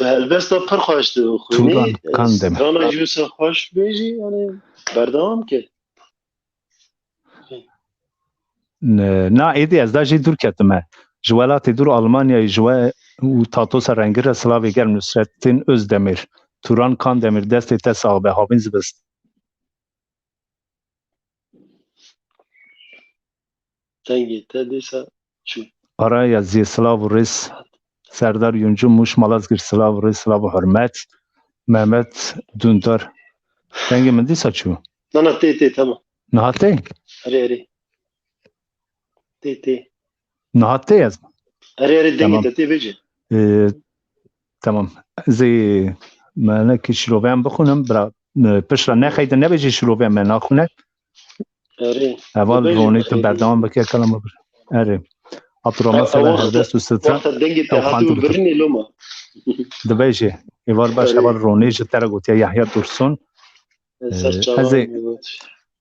Bi helbesta pir xweş dixwînî. Turan Kandemir. Strana jî wisa xweş bêjî, yani berdewam ke. Ne, na, êdî ez da jî dûr ketime. Ji welatê dûr Almanyayê ji we û Tatosa Rengir re silavê germ, Nusrettin Özdemir. Turan Kandemir, destê te sax be, havîn zibist. Dengê te dîsa çû. Araya zî silav û rêz. Serdar Yuncu, Mûş Malazgirt, silav û rêz, silav û hurmet. Mehmet Dundar. Dengê min dîsa çû. Na, na, tê, tê, tamam. Niha tê? Erê, erê. Tê, tê. Niha tê ez. Erê, erê, dengê Tamam. te tê bêje. Ee, tamam. Ez ê me hinekî şiroveyan bixwînim, bira, e, piştre nexeyde nebêjî şiroveyan me naxwîne. Erê. Heval Ronî, tu berdewam bike, kelama bir. Erê. Abdurrahman Selen, Hevdest û Stran. Wexta dengê te hatibû birinê loma. Dibêjê. Êvar baş, Erê. Heval Ronî ji te re gotiye Yahya Dursun. Ee, ez ê,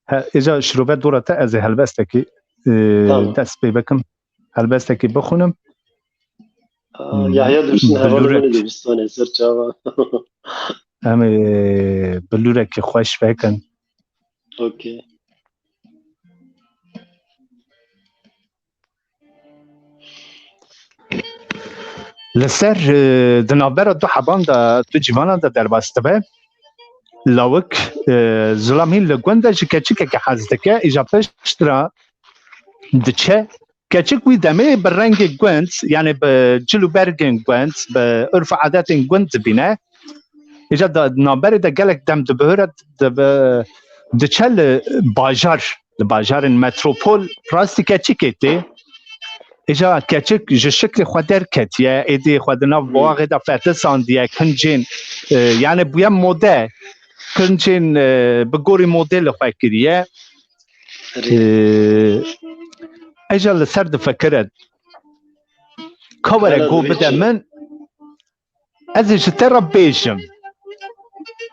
he, êca şirove dora te, ez ê helbestekî, e, Tamam. dest pê bikim. Helbestekî bixwînim. Aa, Hmm, Yahya Dursun bi hevalê min ê dibistanê ser çava. Em ê bi lûrekî xweş vekin. Okey. Li ser, e, di navbera du heban de, du cîvanan de derbas dibe. Lawik, e, zilamî li gund de ji keçikekê hez dike, îja piştre diçe. Keçik wî demê bi rengê gund, yani bi cil û bergên gund, bi urf û adetên gund dibîne. Îja di navberê de gelek dem dibihire, dibi-, diçe li bajar, li bajarên metropol rastî keçikê tê. Îja keçik ji şiklê xwe derketiye, êdî xwe di nav Hmm. bowaxê de fetisandiye, kincên, e, yani bûye mode, kincên, e, bi gorî modê li xwe kiriye. Erê. Ee, Eja li ser difikire, ka were Hela go dibê bide çi? Min, ez ê ji te re bêjim.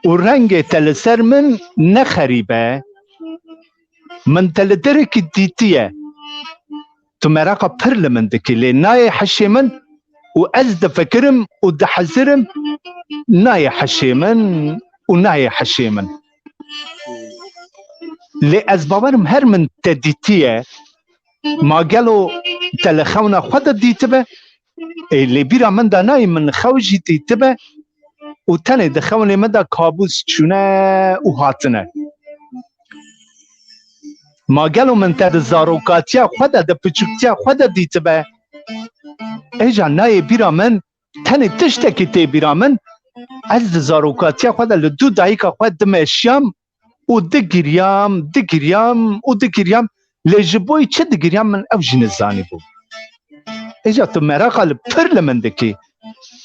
Û rengê te li ser min ne xerîb e. Min te li derekî dîtiye. Tu meraqa pir li min dikî, lê nayê hişê min û ez difikirim û dihezirim, nayê hişê min û nayê hişê min. Lê ez bawerim her min te dîtiye, ma gelo te li xewna xwe de dîtibe? Ê, lê bîra min de nayê min xew jî dîtibe û tenê di xewnê min de kabûs çûne û hatine. Ma gelo min te di zarokatiya xwe de, di piçûktiya xwe de dîtibe? Êja nayê bîra min, tenê tiştekî tê bîra min, ez di zarokatiya xwe de li dû dayika xwe dimeşiyam û digiryam, digiryam û digiryam. Lê ji bo çi digiryam min ew jî nizanîbû. Êja tu meraqa li pir li min dikî.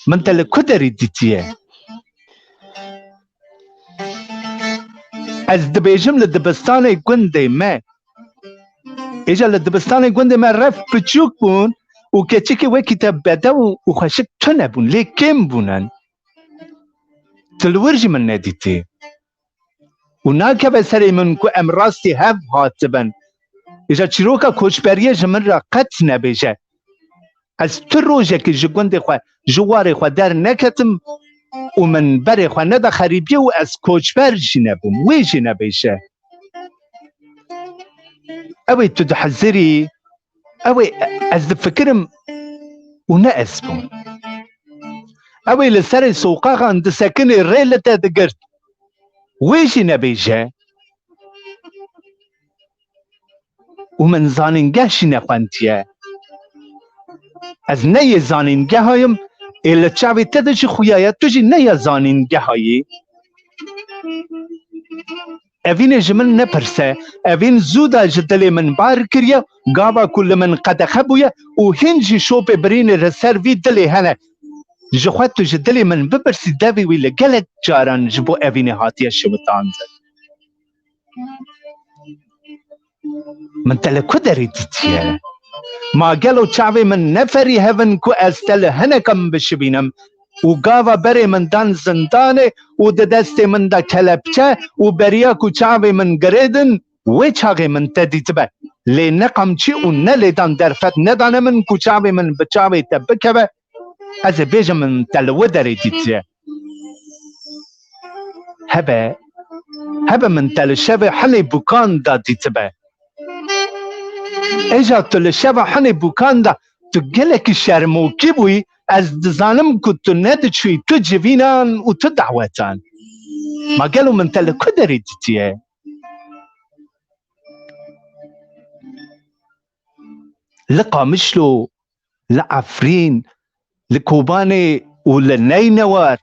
Min te li ku derî dîtiye? Ez dibêjim li dibistanê gundê me. Êja li dibistanê gundê me ref piçûk bûn û keçikê wekî te bedew û xweşik tune bûn, lê kêm bûn. Ti li wir jî min nedîtî. Û nakeve serê min ku em rastî hev hatibin. Êja çîroka koçberiyê ji min re qet nebêje. Ez tu rojekî ji gundê xwe, ji warê xwe derneketim û min berê xwe neda xerîbiyê û ez koçber jî nebûm. Wê jî nebêje. Ew ê tu dihizirî, ew ê ez difikirim û ne ez bûm. Ew ê li serê soqaxan disekinê rê li te digirt. Wê jî nebêje. Û min zanîngeh jî nexwendiye. Ez ne yê zanîngeha yim, ê li çavê te de jî xuya ye, tu jî ne ya zanîngeha yî. Evînê ji min nepirse, evîn zû de ji dilê min bar kiriye, gava ku li min qedexe bûye û hîn jî şopê birînê li ser vî dilê hene. Ji xwe tu ji dilê min bipirsî, devê wî li gelek caran ji bo evînê hatiye şewitandin. Min te li ku derê dîtiye? Ma gelo çavê min neferî hevin ku ez te li hineka min bişibînim û gava berê min dan zindanê û di destê min de kelepçe û beriya ku çavê min girêdin, wê çaxê min te dîtibe. Lê ne qamçî û ne lêdan derfet nedane min ku çavê min bi çavê te bikeve, ez ê bêjim min te li wê derê dîtiye. Hebe, hebe min te li şevê hinê bûkan de dîtibe. Êja tu li şeva hinê bûkan de tu gelekî şermokî bûyî, ez dizanim ku tu nediçûyî tu civînan û tu dawetan. Ma gelo min te li ku derê dîtiye? Li Qamişlo, li Efrîn, li Kobanê û li Neynewar.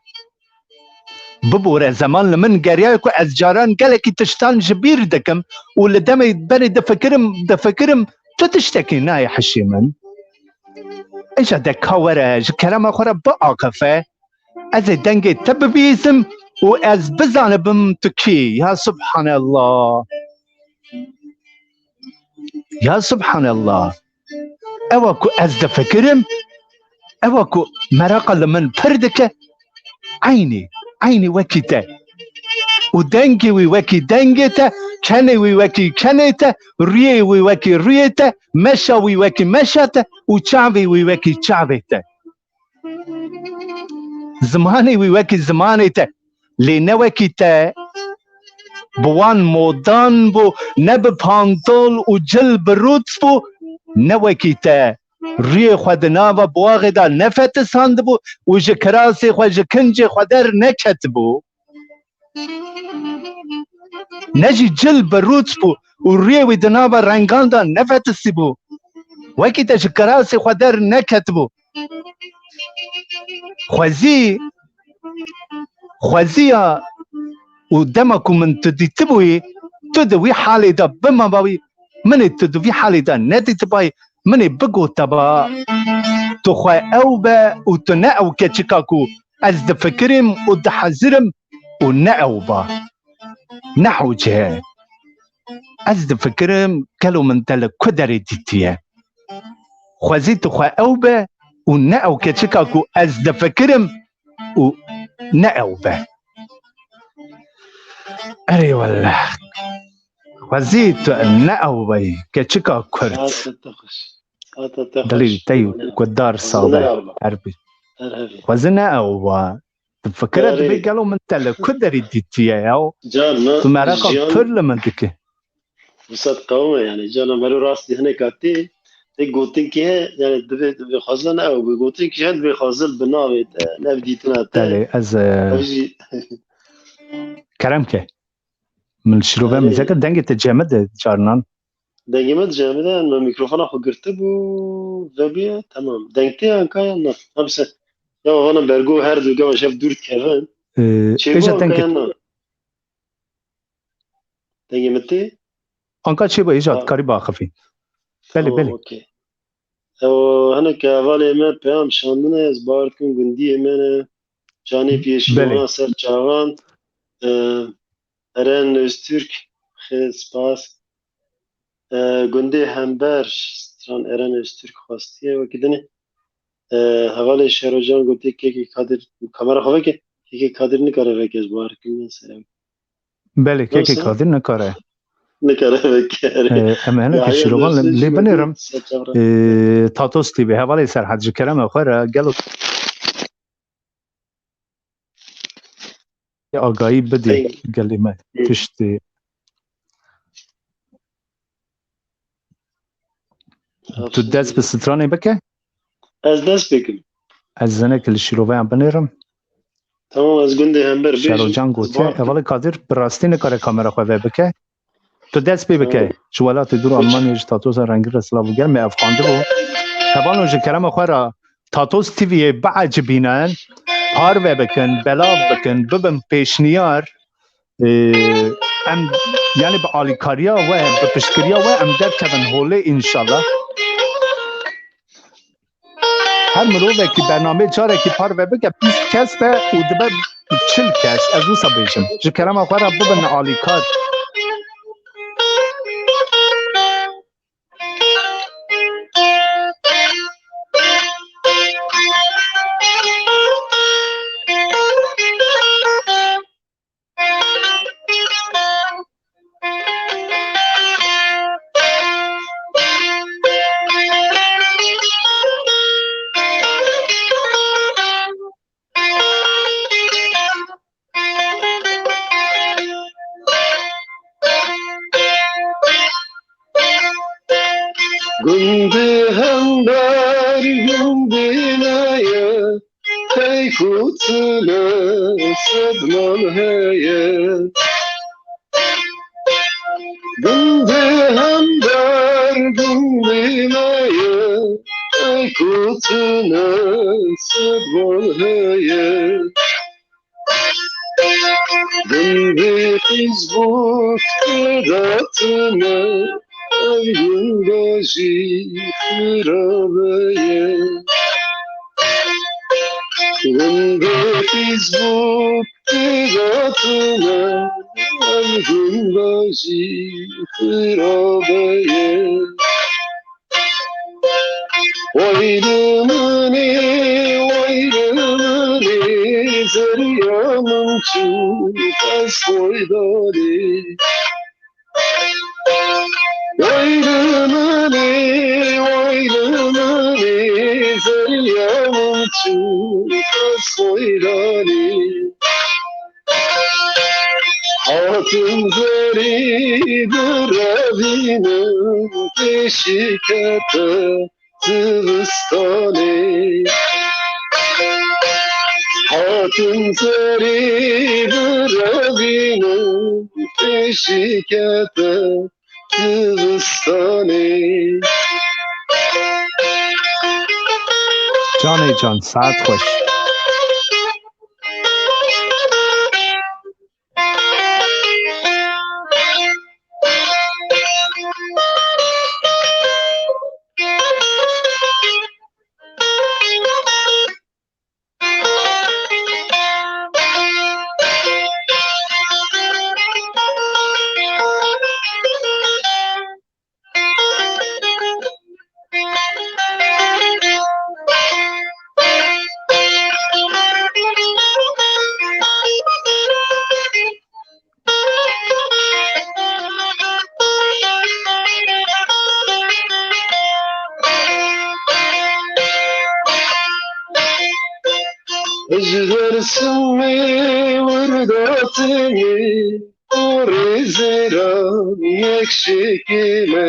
Bibore, zeman li min geriyaye ku ez caran gelekî tiştan ji bîr dikim û li demê berê difikirim, difikirim, tu tiştekî nayê hişê min. Êja de ka were, ji kerema xwe re biaxife, ez ê dengê te bibihîzim û ez bizanibim tu kî yî. Ya Subhanallah. Ya Subhanallah. Ewa ku ez difikirim, ewa ku meraqa li min pir dike, eynî, eynî wekî te. Û dengê wî wekî dengê te, kenê wî wekî kenê te, rûyê wî wekî rûyê te, meşa wî wekî meşa te û çavê wî wekî çavê te. Zimanê wî wekî zimanê te, lê ne wekî te bi wan modan bû, ne bi pantol û cil bi rût bû, ne wekî te rûyê xwe di nava buaxê de nefetisandibû û ji kirasê xwe, ji kincê xwe derneketibû. Ne jî cil bi rût bû û rûyê wî di nava rengan de nefetisîbû. Wekî te ji kirasê xwe derneketibû. Xwezî, xweziya û dema ku min tu dîtibûyî, tu di wî halê de bimabawî, min ê tu di vî halê de nedîtibayî, min ê bigoteba, tu xwe ew be û tu ne ew keçika ku ez difikirim û dihezirim û ne ew ba. Ne hewce ye. Ez difikirim, gelo min te li ku derê dîtiye? Xwezî tu xwe ew be û ne ew keçika ku ez difikirim û ne ew be. Erê weleh. Xwezî tu ne ew beyî, keçika Kurd. Saeta te xweş. Saeta te xweş. Dilê te yû ku dar sax be. Her bî. Her hevî. Xwezî ne ew ba. Tu fikire dibê gelo min te li ku derî dîtiye ya? Carna tu meraqa jiyan pir li min dike. Wisa diqewime yani. Carna mero rastî hineka tê, Tê gotinkê, yani divê, divê xwazin ew bi gotinkê hend divê xwazin bi navê te, ne bi dîtina te. Belê, ez, e, Ew jî kerem ke. Min şîrove Erê. mizeke dengê te cemide carinan. Dengê min cemide, yani min mikrofona xwe girtibû, vebiye, tamam. Deng tê anka ya na. Ha, bi se. Ya vana bergo her du gava şef dûr dikevin. Ee, Çêbû Êca anka dengê ya na. Dengê min tê? Anka çêbû, Êca, Ha. dikarî biaxifî. Belê, Tamam, belê. okey. Ew, hinek hevalê me peyam şandine, ez bawer dikim gundiyê me ne. Canê piyê Belê. şîrova ser çavan. E, Eren Öztürk, xê spas. E, gundê Hember, stran Eren Öztürk xwestiye wekî dinê. E, hevalê Şerocan gotiye Kekê Kadir, kamera xwe veke, Kekê Kadir nikare veke, ez bawer dikim ne ser ew. Belê, Kekê Yoksa Kadir nikare. Nikare veke. Ee, em hene Ya, ke ya, şîrovan lê, lê binêrim. Ser çavra. Ee, Tatos T V, hevalê Serhat ji kerema xwe re gelo agahî bidê Hey. gelê me. Hı. Tiştê. Tu dest bi stranê bike? Ez dest pê kim. Ez zinek li şîroveyan binêrim. Tamam, ez gundê Hember bêjim. Şerocan gotiye, Hevalê Kadir bi rastî nikare kamera xwe vebike. Tu dest pê bike. Tamam. Ji welatê dûr Peki. Almanya ji Tatosa rengî re silav û germ me evqandibû. Hevalon ji kerema xwe re Tatos T V'yê biecibînin, parve bikin, belav bikin, bibin pêşniyar. Ee, em, yani bi alîkariya we, bi piştgiriya we em derkevin holê înşallah. Her mirovekî bernameyê carekî parve bike, bîst kes be û dibe çil kes, ez wisa bêjim. Ji kerema xwe re bibin alîkar. Gundê Hember gundê me ye, hey ku tune sed mal heye. Gundê Hember gundê me ye, hey ku tune sed mal heye. Gundê Qîzbûk tê de tune, ev gunda jî xirabe ye. Gundê Qîzbûk tê de tune, ev gunda jî xirabe ye. Way li min ê, way li min ê, zeriya min çû, ez xwe danê. Way li min ê, way li min ê, zeriya min çû, ez xwe danê. Hatim zerî birevînim pêşî kete zivistanê. Hatim zerî birevînim pêşî kete zivistanê. Canê can, saet xweş. Ji Dêrsimê wir datinê, û rêzêra yek şêkê me.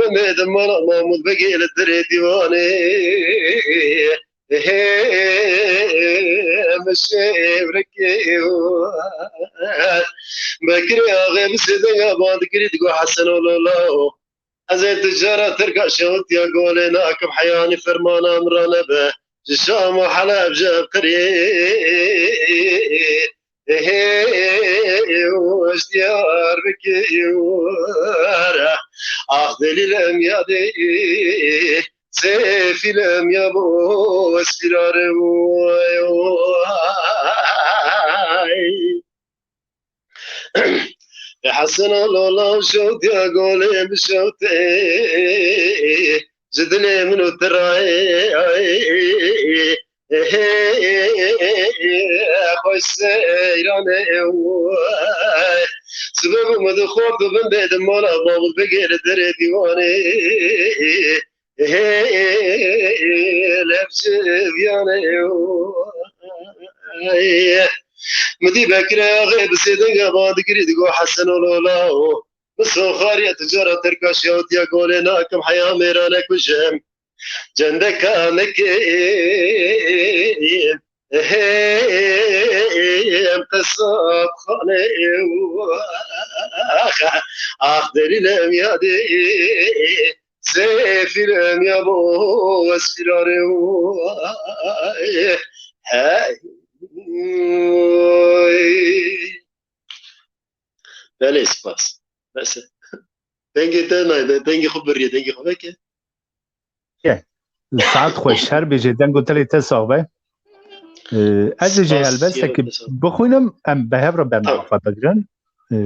bendê di mala Mahmûd Begê li derê dîwanê. Hê min şêwrekê war. Bekirê axê bi sêdenga ban dikirî digo Hesen û Lola. Ez ê tu cara Tirka şewitiya golê nakim heyanî fermana min ra nebe. Ji Şam û Heleb ji ev qirê. Hê, ji Diyarbekir. Ax delîlem yadê. Sefîlem ya bo sfîrare. Hesena Lola şewtiya golê min şewtê. Ji dilê min û tirayê. Xweş seyranê. Sibe bû min dixwar tu bin bê di mala Mahmûd Begê li derê dîwanê. Lev ji viyanê. Midî bekire axê bi sê dinga van digirî digo Hesen û Lola û min soxariye tu cara Tirka şewtiya golê nakim heya mêrane kujim. Cendeka nekim hêm qesab xanê ax derî lem yadê sefî lem ya bo wesfîrarê hey. Belê spas. Bes e. Dengê te nayê, dengê xwe birî, dengê xwe veke. Ye. Saet xweş, her bêjê deng û telê te sax be. Ee, ez ê jê helbestekî bixwînim, em bi hev re bernama xwe bigirin. Ee,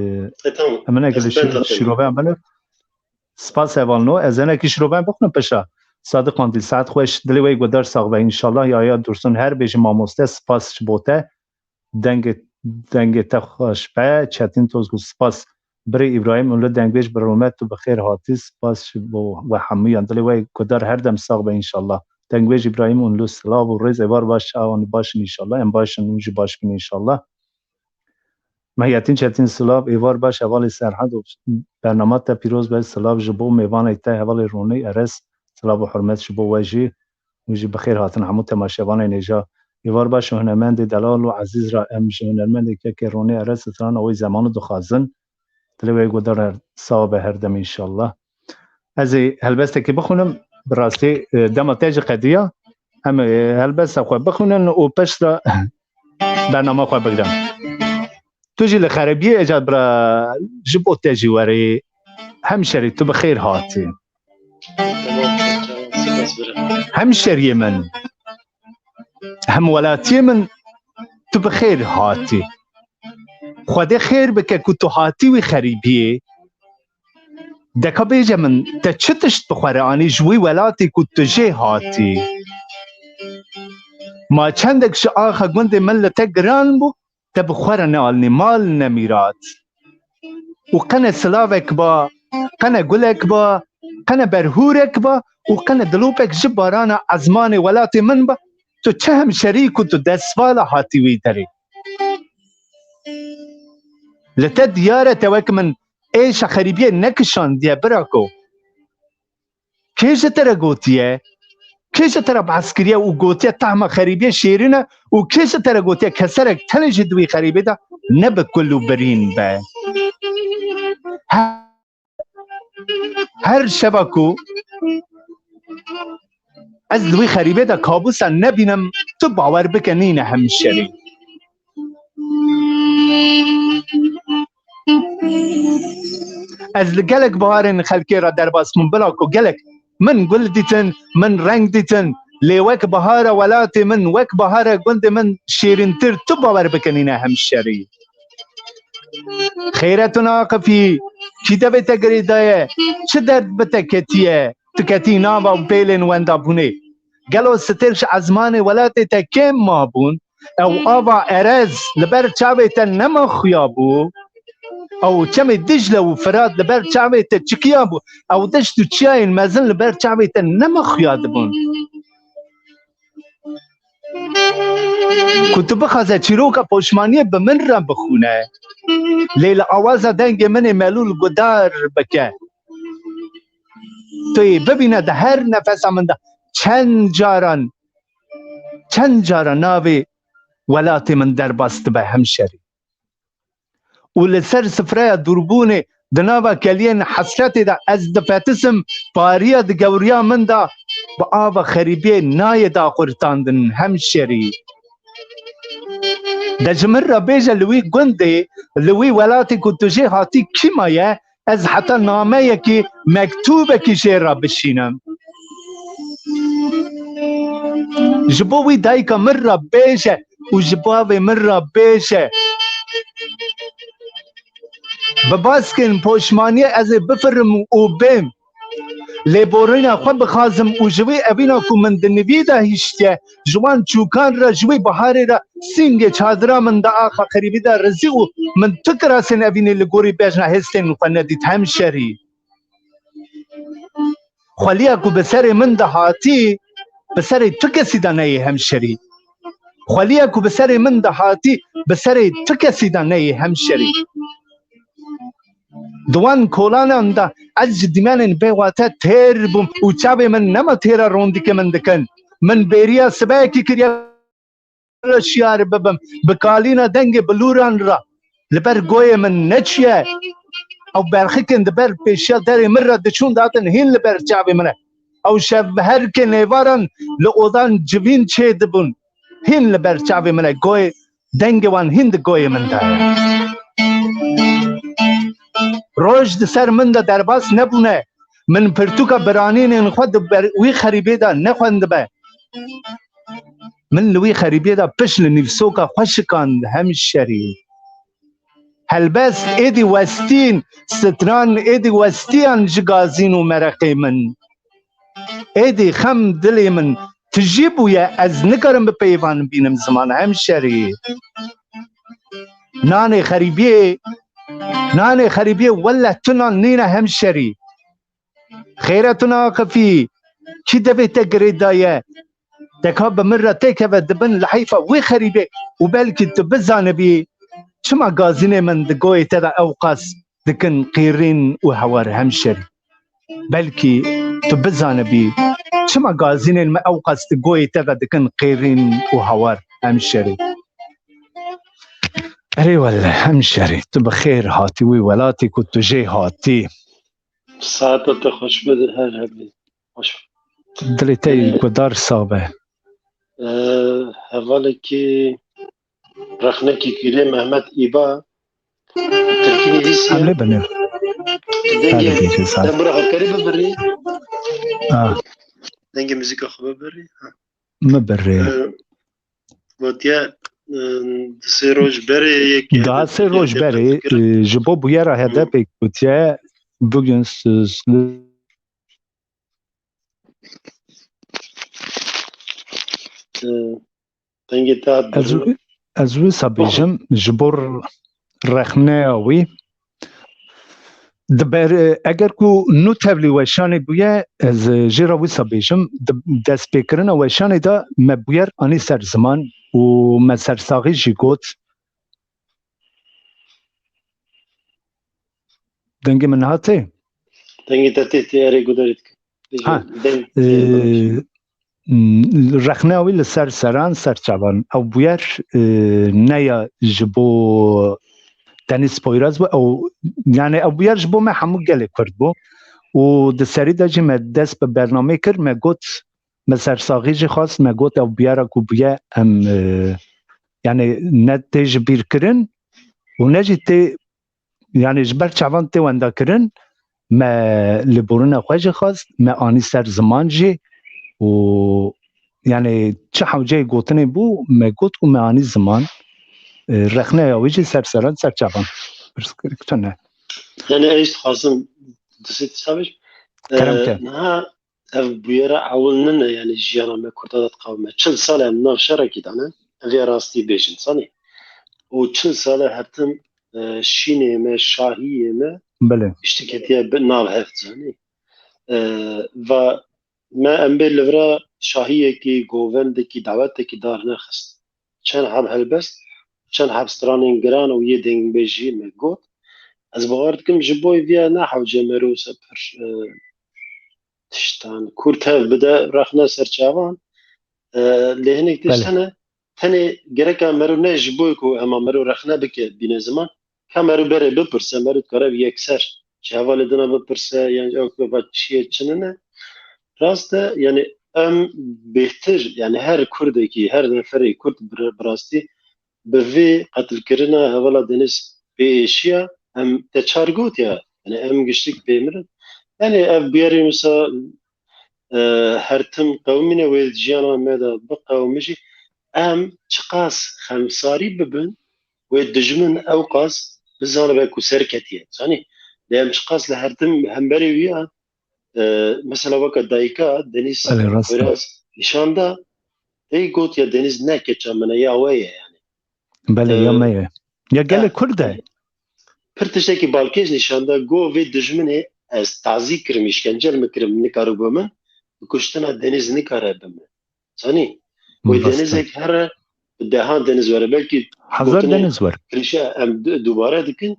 E, tamam. Em hinek li şîroveyan binin. Spas hevalno. Ez hinekî şîroveyan bixwînim pişa. Sadiq Qandîl, saet xweş, dilê we guhdar sax be. Înşallah Yahya Dursun, her bêjî mamoste, spas ji bo te. Dengê, dengê te xweş be. Çetin Tozgul, spas. Birê Îbrahîm Unlu, dengbêj bi rûmet û bi xêr hatî. Spas ji bo we hemûyan. Dilê we guhdar her dem sax be înşallah. Dengbêj Îbrahîm Unlu, silav û rêz, êvar baş, çawan baş in înşallah. Em baş in, hûn jî baş bin înşallah. Mehyetîn Çetin, silav, êvar baş, hevalê Serhad û bernama te pîroz be, silav ji bo mêvanê te, hevalê Ronî Erez, silav û hurmet ji bo we jî. Hûn jî bi xêr hatin hemû temaşevanên hêja. Êvar baş û hunermendê delal û ezîz re, em ji hunermendê kekê Ronî Erez strana wê zemanî dixwazin. Dilê wê guhdar her, sax be her dem înşallah. Ez ê helbestekê bixwînim, bi rastî, e, dema te jî qediya. Em ê helbesta xwe bixwînin û piştre bernama xwe bigirin. Tu jî li xeribiyê, Ecad bira, ji bo te jî werê. Hemşerî, tu bi xêr hatî. Hemşeriyê min, hemwelatiyê min, tu bi xêr hatî. Xwedê xêr bike ku tu hatî wî xerîbiyê. Deka bêje min, te çi tişt bi xwe re anî ji wî welatê ku tu jê hatî? Ma çendek ji axa gundê min li te giran bû, te bi xwe re nealinî mal ne mîrat. Û qene silavek ba, qene gulek ba, qene berhûrek ba û qene dilopek ji barana ezmanê welatê min ba, tu çi hemşerî ku tu destvala hatî wî derê? Li te diyar e te wek min êşa xerîbiyê nekişandiye, birako. Kê ji te re gotiye? Kê ji te re behs kiriye û gotiye tahma xerîbiyê şêrîn e û kê ji te re gotiye keserek tenê jî di wî xerîbê de ne bi kul û birîn be? He-, her şeva ku ez di wî xerîbê de kabûsa nebînim, tu bawer bike nîne hemşerî. Ez li gelek biharên xelkê re derbas bûm, bila ku gelek min gul dîtin, min reng dîtin, lê wek bihara welatê min, wek bihara gundê min şêrîntir tu bawer bikinîne hemşerî. Xêret û naqifî, kî devê te girêdaye, çi derd bi te ketiye, tu ketî nava û pêlên wendabûnê. Gelo stêr ji ezmanê welatê te kêm mabûn? Ew ava erez li ber çavê te nema xuya bû? Ew çemê Dicle û Firat li ber çavê te çikiya bû? Ew deşt û çiyayên mezin li ber çavê te nema xuya dibûn? Ku tu bixwaze çîroka poşmaniyê bi min re bixwîne, lê li awaza dengê min ê melûl guhdar bike. Tu yê bibîne di her nefesa min de çend caran, çend caran navê welatê min derbas dibe hemşerî. Û li ser sifreya dûrbûnê di nava keliyên hesretê de ez difetisim, pariya di gewriya min de bi ava xerîbiyê nayê daqurtandin hemşerî. De ji min re bêje li wî gundê, li wî welatê ku tu jê hatî kî maye, ez heta nameyekî, mektûbekî jê re bişînim. Ji bo wî dayika min re bêje û ji bavê min re bêje. Bi baskên poşmaniyê ez ê bifirim û bêm. Lêborîna xwe bixwazim û ji wî evîna ku min di nivî de hiştiye, ji wan çûkan re, ji wî biharê re sîngê çadira min di axa xerîbî de rizî û min tu kirasên evînê li gorî bejna hêstên xwe nedît hemşerî. Xweliya ku bi serê min de hatî, bi serê tu kesî de neyê hemşerî. Xweliya ku bi serê min de hatî, bi serê tu kesî de neyê hemşerî. Di wan kolanan de ez ji dîmenên bêwate têr bûm û çavê min nema têra rondikê min dikin. Min bêriya sibehekî kiriye şiyar bibim, bi kalîna dengê bilûran re li ber goyê min neçiye. Ew berxikên di ber pêşiya derê min re diçûn datin hîn li ber çavê min e. Ew şevberkên êvaran li odan civîn çêdibûn, hîn li ber çavê min e. Goyê, dengê wan hîn di goyê min de ye. Roj di ser min de derbas nebûne. Min pirtûka biranînên xwe di ber wî xerîbê de nexwendibe. Min li wî xerîbê de pişt li nîvsoka xwe şikand hemşerî. Helbest êdî westîn, stran êdî westiyan ji gazîn û mereqê min. Êdî xem dilê min tijî bûye, ez nikarim bi peyvan bînim ziman hemşerî. Nanê xerîbiyê, nanê xerîbiyê welle tu nan nîne hemşerî. Xêre tu naqifî, kî devê te girê daye? Deka bi min re têkeve dibin li heyfa wê xerîbê û belkî tu bizanibî çima gazînê min di goyê te de ewqas dikin qîrîn û hewar hemşerî. Belkî tu bizanibî çima gazînên me ewqas di goyê te de dikin qîrîn û hewar hemşerî. Erê welle hemşerî, tu bi xêr hatî wî welatî ku tu jê hatî. Saeta te xweş be, her hebî. Xweş be. Dilê te yî guhdar sax be. Ee, hevalekî rexnekî kîrê Mehmet Îba, Tirkî nivîsiye. Em lê binê. Dengê, Hadi gece saat. Dembura xwe kerî bibirî. Ah. Dengê muzîka xwe bibirî. Ha. Min birê. Ee, gotiye, e, di sê roj berê yekê Daha sê roj berê, e, ji bo bûyera H D P gotiye, bugün siz Ee, dengê te hat Ez, ez wisa bêjim, ji bo rexneya wî, di ber, eger ku nû tevlî weşanê bûye, ez jê re wisa bêjim, di destpêkirina weşanê de me bûyer anî ser ziman û me sersaxî jî got. Dengê min hate? Dengê te tê, tê, erê, gudarî dikim. Ha, Deng, e, deng, m, rexneya wî li ser seran, ser çavan. Ew bûyer, e, neya ji bo Deniz Poyraz bû. Ew, yani ew bûyer ji bo me hemû gelê Kurd bû. Û di serî de jî me dest bi bernameyê kir, me got, me sersaxî jî xwest, me got ew bûyera ku bûye em, e, yani ne tê ji bîr kirin û ne jî tê, yani ji ber çavan tê wendakirin, me lêborîna xwe jî xwest, me anî ser ziman jî û yani çi hewceyê gotinê bû, me got û me anî ziman, e, rexneya wî jî ser seran, ser çavan. Pirsgirêk tune. Yani ez dixwazim di sê tişta bêjim. Kerem E, ke. Niha ev bûyera ewil nine, yani jiyana me Kurda de diqewime. Çil sal e em nav şerekî de ne. Ev ya rastî bêjin, zanî. Û çil sal e her tim, e, şînê me, şahiyê me Belê. Piştî ketiye bi nav hev, zanî. E, va me em bê li vira şahiyekî, govendekî, dawetekî dar nexist. Çend heb helbest, çend heb stranên giran û yê dengbêjî me got. Ez bawer dikim ji bo vê ne hewce mero ser pir, e, tiştan kurt hev bide rexne ser çavan. E, lê hinek tişt Belê. Hene, tenê gereka mero ne ji bo ku hema mero rexne bike bîne ziman, ka mero berê bipirse, mero dikare bi yekser ji hevalê dina bipirse, yan ew ku va çi ye, çi nine. Rast e, yani em bêhtir, yani her Kurdekî, her neferê Kurd bi, bi rastî bi vê qetilkirina hevala Deniz pê êşiya, em te çar gotiya, yani em giştik pê mirin. Yani ev bûyerê wisa, e, her tim qewimîne wê jiyana me de biqewimî jî, em çiqas xemsarî bibin, wê dijmin ewqas bizanibe ku ser ketiye. Zanî, lê em çiqas li her tim hemberê wî ya, e, mesela weke dayika Deniz Belê, rast e. Poyraz nîşan da, ey got ya Deniz ne keça min e, ya we ye yani. Belê, ya Ee, me ye. Ya gelê eh, Kurd e. Pir tiştekî balkêş nîşan da, got vê dijminê ez tazî kirim, îşkence li min kirim, nikare bi min, bi kuştina Deniz nikare bi min. Zanî? Wê Rast e. Denizek here, bi dehan deniz were. Belkî Hezar gotinê deniz wer. klîşe em du- dubare dikin.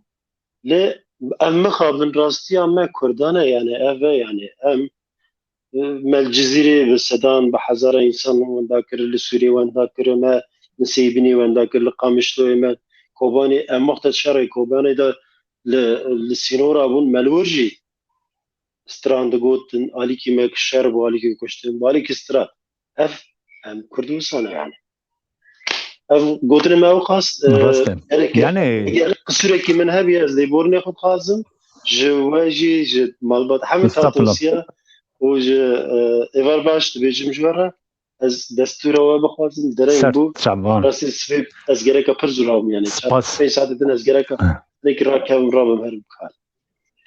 Lê em mixabin, rastiya me Kurdan e, yani ev e, yani em, e, me li Cizîrê bi sedan, bi hezara însan wenda kir, li Sûriyê wenda kir, me li Seybînê wenda kir, li Qamişloyê me Kobanê, em wexta şerê Kobanê de li, li sînora bûn, me li wir jî stran digotin, alîkî me ki şer bû, alîkî kuştin, bi alîkî stran. Ev em Kurd wisa ne yani. Ev gotinê me ew qas, e, Rast e. gerek Yani eger qisûrekî min hebî, ez lêborînê xwe dixwazim. Ji we jî, ji malbat hemî Estağfurullah. Tatosiya û ji, e, êvar baş dibêjim ji we re. Ez destûra we bixwazim. Dereng bû. Sert çavan. Rastî sibê ez gereka pir zû rabim yani. Çar Spas. pênc saetê din ez gereka Ha. nek rakevim, rabim herim kar.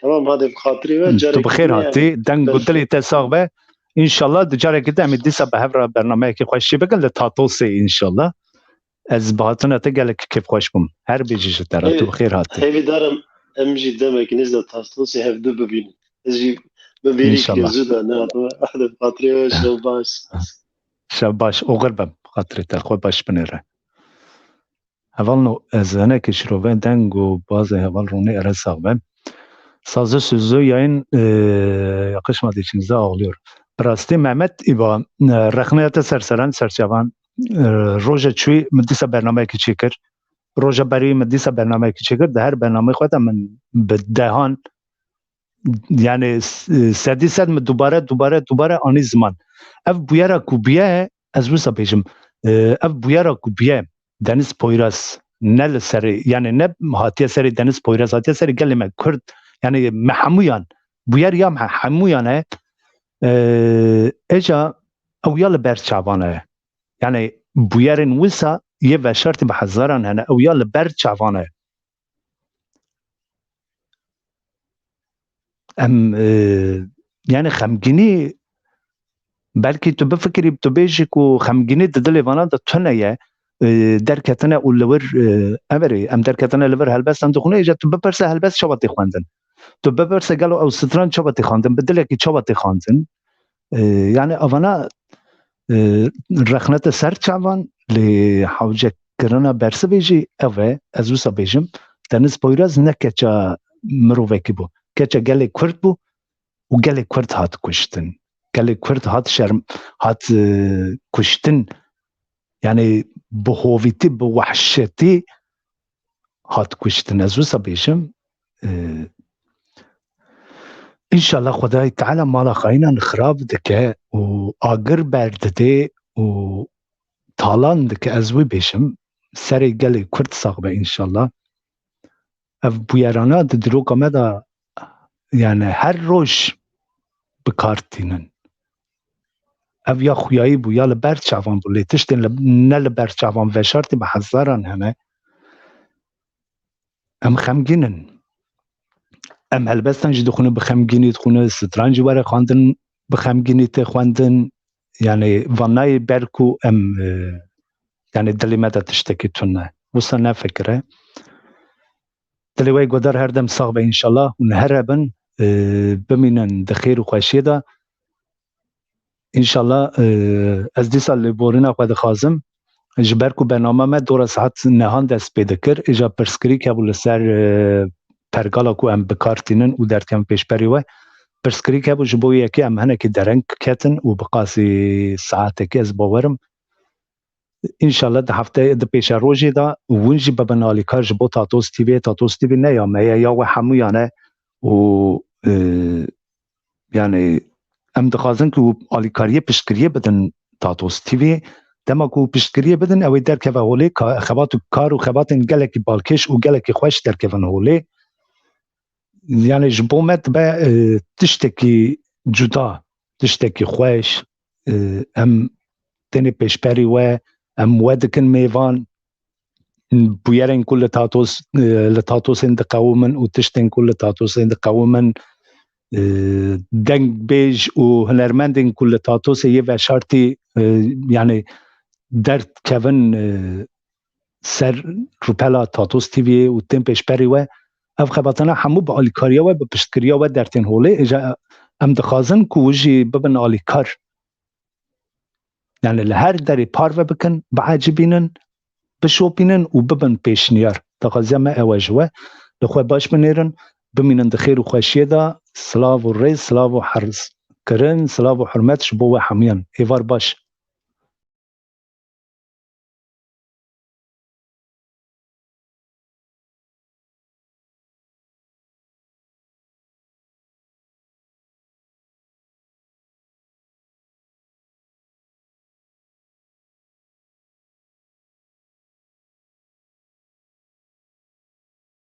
Tamam, hadi bi xatirê we. Hı, tu Carekî bi xêr din hatî, deng û berf- dilê te sax be. Înşallah di carekî de em ê dîsa bi hev re bernameyekî xweşî bikin li Tatosê înşallah. Ez bi hatina te gelek kêfxweş bûm. Her bijî ji te re, tu bi xêr hatî. Hêvîdarim em jî demekî nêz de Tatosê hevdu bibînin. Ez jî bi bêrî Înşallah. kirî zû de ne hatime. Hadi bi xatirê we, şev baş. Şev baş, oxir be, xatirê te, xwe baş binêre. Hevalno, ez hinekî şirove deng û bazê heval Ronî ere sax be. Sazı sözü yayın, e, yakışmadığı için size ağlıyor. Bi rastî Mehmet îba, e, rexneya te ser seran, ser çavan, e, roja çûyî min dîsa bernameyekî çêkir. Roja berî min dîsa bernameyekî çêkir. Di her bernameyê xwe de min bi dehan, yani s-, sedî sed min dubare, dubare, dubare anî ziman. Ev bûyera ku bûye, ez wisa bêjim, e, ev bûyera ku bûye, Deniz Poyraz ne li serê, yani ne hatiye serê Deniz Poyraz, hatiye serê gelê me Kurd, yani me hemûyan, bûyer ya me hemûyan e, e, êca ew ya li ber çavan e. Yani bûyerên wisa yê veşartî bi hezaran hene, ew ya li ber çavan e. Em, e, yani xemgînî, belkî tu bifikirî, tu bêjî ku xemgînî di dilê vana de tune ye, e, derketine û li wir, e, everê, em derketine li vir helbestan dixwîne, îca tu bipirse helbest çawa tê xwendin? Tu bipirse gelo ew stran çawa tê xwendin? Bi dilekî çawa tê xwendin? E, yani avana, e, rexnete ser çavan, lê hewcekirina bersivê jî ev e, ez wisa bêjim, Deniz Poyraz ne keça mirovekî bû. Keça gelê Kurd bû û gelê Kurd hat kuştin. Gelê Kurd hat şerm, hat, e, kuştin. Yani bi hovîtî, bi wehşetî hat kuştin. Ez wisa bêjim, e, înşallah Xwedayê Teala mala xayînan xirab dike û agir berdidê û talan dike, ez wî bêjim. Serê gelê Kurd sax be înşallah. Ev bûyerana di dîroka me de, yani her roj bi kar tînin. Ev ya xuyayî bû, ya li ber çavan bû, lê tiştên li, ne li ber çavan veşartî bi hezaran hene. Em xemgîn in. Em helbestan jî dixwînin bi xemgînî dixwînin, stran jî were xwendin bi xemgînî tê xwendin. Yani van nayê ber ku em, e, yani dilê me de tiştekî tune. Wisa nefikire. Dilê we guhdar her dem sax be înşallah. Hûn her hebin, e, bimînin di xêr û xweşiyê de. Înşallah, e, ez dîsa lêborîna xwe dixwazim. Ji ber ku bername me dora saet nehan dest pê dikir, îja pirsgirîk hebû li ser, e, pergala ku em bi kar tînin û derdkevin pêşberî we. Pirsgirîk hebû, ji bo yekê em hinekî dereng ketin û bi qasî saetekê ez bawerim. Înşallah di hefteyê, di pêşerojê de hûn jî bibin alîkar ji bo Tatos T V. Tatos T V ne ya me ye, ya we hemûyan e û, e, yani em dixwazin ku alîkariyê, piştgiriyê bidin Tatos T V. Dema ku piştgiriyê bidin, ew ê derkeve holê, ka-, xebat û kar û xebatên gelekî balkêş û gelekî xweş derkevin holê. Yani ji bo me dibe, e, tiştekî cuda, tiştekî xweş, e, em tenê pêşberî we, em we dikin mêvan, bûyerên ku li Tatos, e, li Tatosên diqewimin û tiştên ku li Tatosên diqewimin, e, dengbêj û hunermendên ku li Tatosê yê veşartî, e, yani derdkevin, e, ser rûpela Tatos T V'yê û tên pêşberî we, ev xebatana hemû bi alîkariya we, bi piştgiriya we dertên holê. Îja em dixwazin ku hûn jî bibin alîkar. Yani li her derê parve bikin, biecibînin, bişopînin û bibin pêşniyar. Daxwaziya me ew e ji we. Li xwe baş binêrin, bimînin di xêr û xweşiyê de. Silav û rêz, silav û herz kirin, silav û hurmet ji bo we hemiyan. Êvar baş.